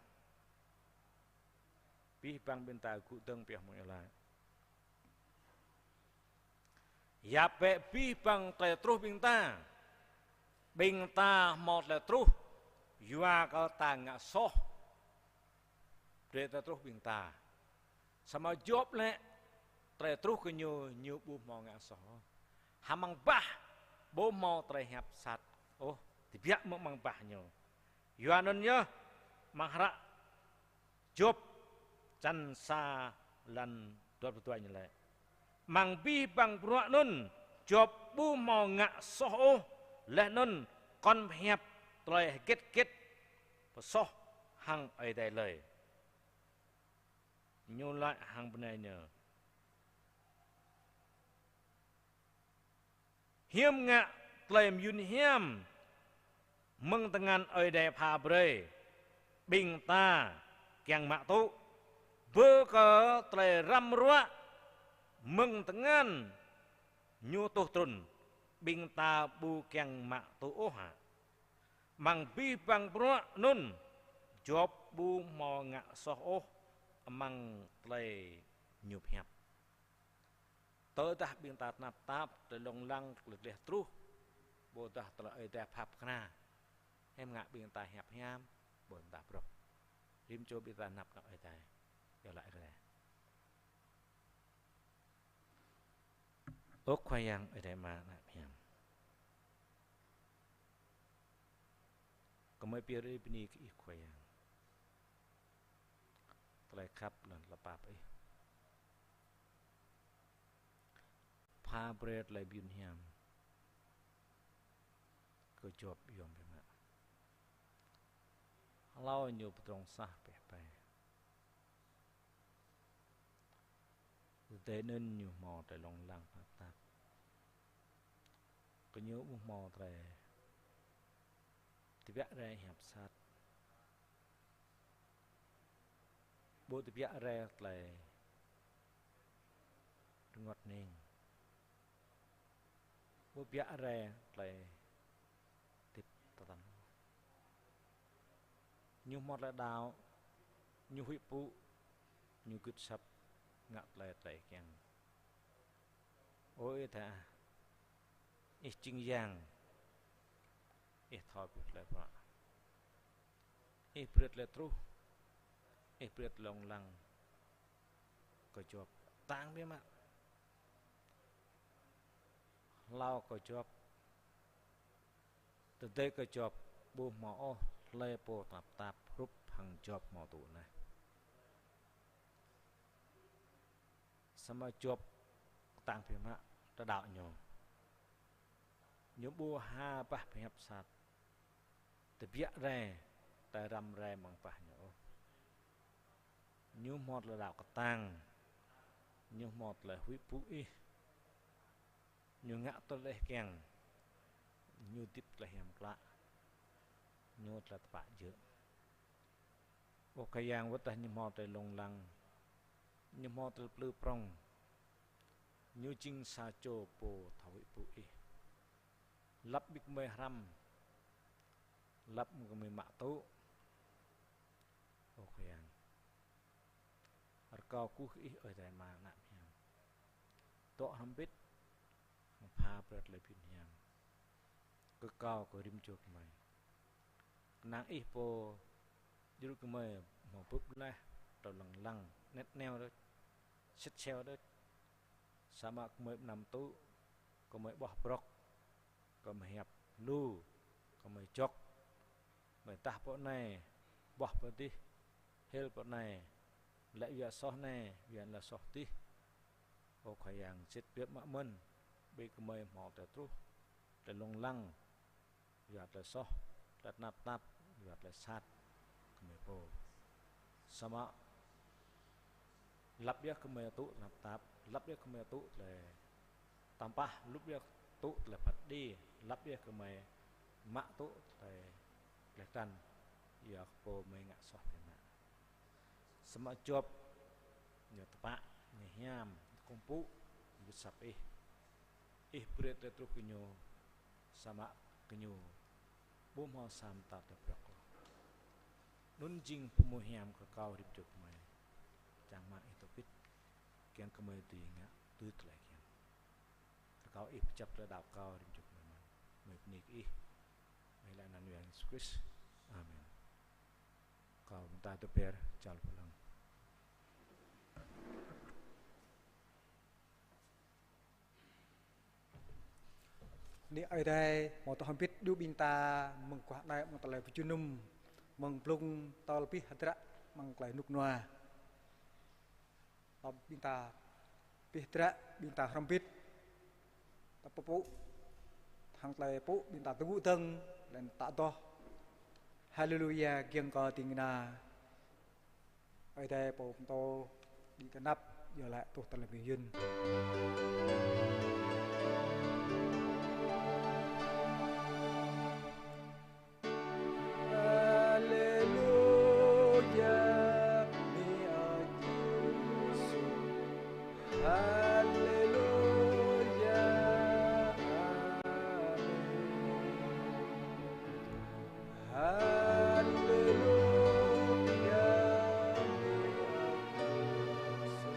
Abih bang ƀing ta gŭ dơ̆ng pioh mơ̆ng iâu laĭ. Yap bĕ abih bang tơlơi truh ƀing ta. Ƀing ta hmâo tơlơi truh yua kơ ta ngă soh. Brơi tơlơi truh ƀing ta. Samơ̆ Yôp lĕ, tơlơi truh kơ ñu, ñu ƀu hmâo ngă soh ôh. Hăng amăng bah ƀu hmâo tơlơi hiăp sat ôh, tơbiă mơ̆ng amăng bah ñu. Yua anŭn yơh, amăng hră Yôp črăn sa lăn dua pluh dua ñu laĭ: Amăng abih bang bruă anŭn, Yôp ƀu hmâo ngă soh ôh, laih anŭn kŏn pơhiăp tơlơi hơget hơget pơsoh hăng Ơi Adai lơi. Ñu laĭ hăng bơnai ñu: Hiư̆m ngă tơlơi mơyŭn hiam mơ̆ng tơngan Ơi Adai pha brơi, ƀing ta kiăng mă tŭ, bơ kơ tơlơi răm ruă mơ̆ng tơngan ñu tuh trŭn, ƀing ta ƀu kiăng mă tŭ ôh hă? Amăng abih bang bruă anŭn, Yôp ƀu hmâo ngă soh ôh amăng tơlơi ñu pơhiăp. Tơdah ƀing ta tơnap tap, tơlơi lông lăng, tơlơi gleh truh, ƀôdah tơlơi Ơi Adai pap kơna, hiư̆m ngă ƀing ta hiăp hiam, ƀôdah brŏk. Rĭm čô ƀing ta tơnap nao Ơi Adai. Iâu laĭ kơ Ơi Adai. Ơ Khua Yang Ơi Adai Ama, Ană hiam. Gơmơi pơyơr bơni kơ Ih Khua Yang. Tơlơi khăp lŏn tơlơi pap Ih. Pha brơi tơlơi mơyŭn hiam kơ Yôp yom biă mă. Hlâo ñu pơdrŏng sah pĕh pai. Tơdơi anŭn ñu hmâo tơlơi lông lăng tơnap tap. Kơ ñu ƀu hmâo tơlơi tơbiă rai hiăp sat. Ƀu tơbiă rai tơlơi rơngot hơning. Ƀu tơbiă rai tơlơi hơdip tơtăn. Ñu hmâo tơlơi đaŏ, ñu huĭ pŭ, ñu gưt asăp ngă tơlơi tơlơi kiăng. Ơ Ơi Adai, Ih jing Yang, Ih thâo brơi tơlơi bruă. Ih brơi tơlơi truh, Ih brơi tơlơi lông lăng kơ Yôp. Tăng biă mă. Hlâo kơ Yôp. Tơdơi kơ Yôp ƀu hmâo ôh hlơi pô tơnap tap hrup hăng Yôp hmâo tŭ anai. Samơ̆ Yôp kơtang biă mă tơlơi đaŏ ñu. Ñu ƀu ha bah pơhiăp sat, tơbiă rai, tơrăm rai amăng bah ñu ôh. Ñu hmâo tơlơi đaŏ kơtang, ñu hmâo tơlơi huĭ pŭ Ih, ñu ngă tui tơlơi Ih kiăng, ñu hơdip tơlơi hiam klă, ñu tơlơi tơpă jơ̆. Ơ Khua Yang, wơ̆t tơdah ñu hmâo tơlơi lông lăng, ñu hmâo tơlơi plư prŏng, ñu jing sa čô pô thâo huĭ pŭ Ih. Lăp ƀing gơmơi hrăm, lăp gơmơi mă tŭ. Ơ Khua Yang, rơkâo kơkuh kơ Ih, Ơi Adai Ama, Ană Hiam, dŏ hrŏm hơbĭt, hăng pha brơi tơlơi pơyun hiam kơ kâo, kơ rĭm čô gơmơi. Kơnang Ih pô djru gơmơi hmâo bưp laih, tơlơi lông lăng, anet aneo đôč, sĭt seo đôč. Samơ̆ gơmơi ƀu anăm tŭ, gơmơi ƀuah brŏk, gơmơi hiăp lu, gơmơi jŏk, gơmơi tah pơ anai, ƀuah pơ adih, hil pơ anai, laĭ yua soh anai, yua laĭ soh adih. Ơ Khua Yang, sĭt biă mă mơ̆n, ƀing gơmơi hmâo tơlơi truh, tơlơi lông lăng, yua tơlơi soh, tơlơi tơnap tap, yua tơlơi sat gơmơi pô. Samơ̆ lăp yơh gơmơi tŭ tơlơi tơnap tap, lăp yơh gơmơi tŭ tơlơi tơmpah, lăp yơh tŭ tơlơi phat kơđi, lăp yơh gơmơi mă tŭ tơlơi, tơlơi krăn, yua kơ pô gơmơi ngă soh biă mă. Samơ̆ Yôp, ñu tơpă, ñu hiam, ñu kơkuh pơpŭ, ñu asăp Ih. Ih brơi tơlơi truh kơ ñu, samơ̆ gơñu ƀu hmâo sa mơta tơlơi brŏk ôh. Anŭn jing pơhmutu hiam kơ kâo rĭm čô gơmơi. Čang mă Ih dŏ hơbĭt, kiăng kơ gơmơi dưi ngă tui tơlơi Ih kiăng. Rơkâo Ih pơčăp tơlơi đaŏ kâo rĭm čô gơmơi mơ̆n. Gơmơi bơni kơ Ih. Mơ̆ng anăn Yang Yêsu Krist. Amen. Kâo ƀing ta tơbiă, čal pơlăng. Bơni Ơi Adai, hmâo tŏ hơbĭt djru ƀing ta mơ̆ng guah anai, mơ̆ng tơlơi pơjơnum, mơ̆ng blung tơl abih hơdră, mơ̆ng tơlơi rơnŭk rơnua. Tơl ƀing ta abih hơdră, ƀing ta hrŏm hơbĭt, ta pơpŭ, hăng tơlơi pŭ ƀing ta tơgŭ dơ̆ng, laih anŭn ta adoh. Haleluya, kiăng kơ ding kơna Ơi Adai pô pơtô, đĭ kơnăp, iâu laĭ truh tơlơi mơyun. Haleluya, bơni Ơi Yêsu. Haleluya, amen. Haleluya, bơni Ơi Yêsu.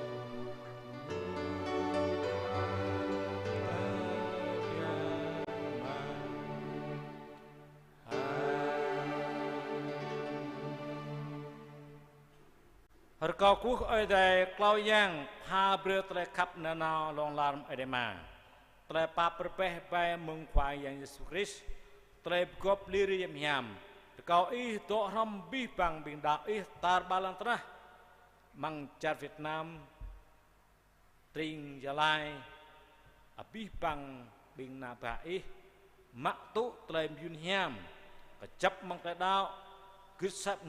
Rơkâo kơkuh Ơi Adai, Khua Yang, pha brơi tơlơi khăp nanao hlŏng lar mơ̆ng Ơi Adai Ama, tơlơi pap rơbeh ƀai mơ̆ng Khua Yang Yêsu Krist, tơlơi pơgop lir hiam hiam. Rơkâo Ih dŏ hrŏm abih bang ƀing đaŏ Ih tar ƀar lŏn tơnah, amăng čar Việt Nam, tring Gia Lai, abih bang ƀing ană bă Ih, mă tŭ tơlơi mơyun hiam, kơjăp amăng tơlơi đaŏ, gưt asăp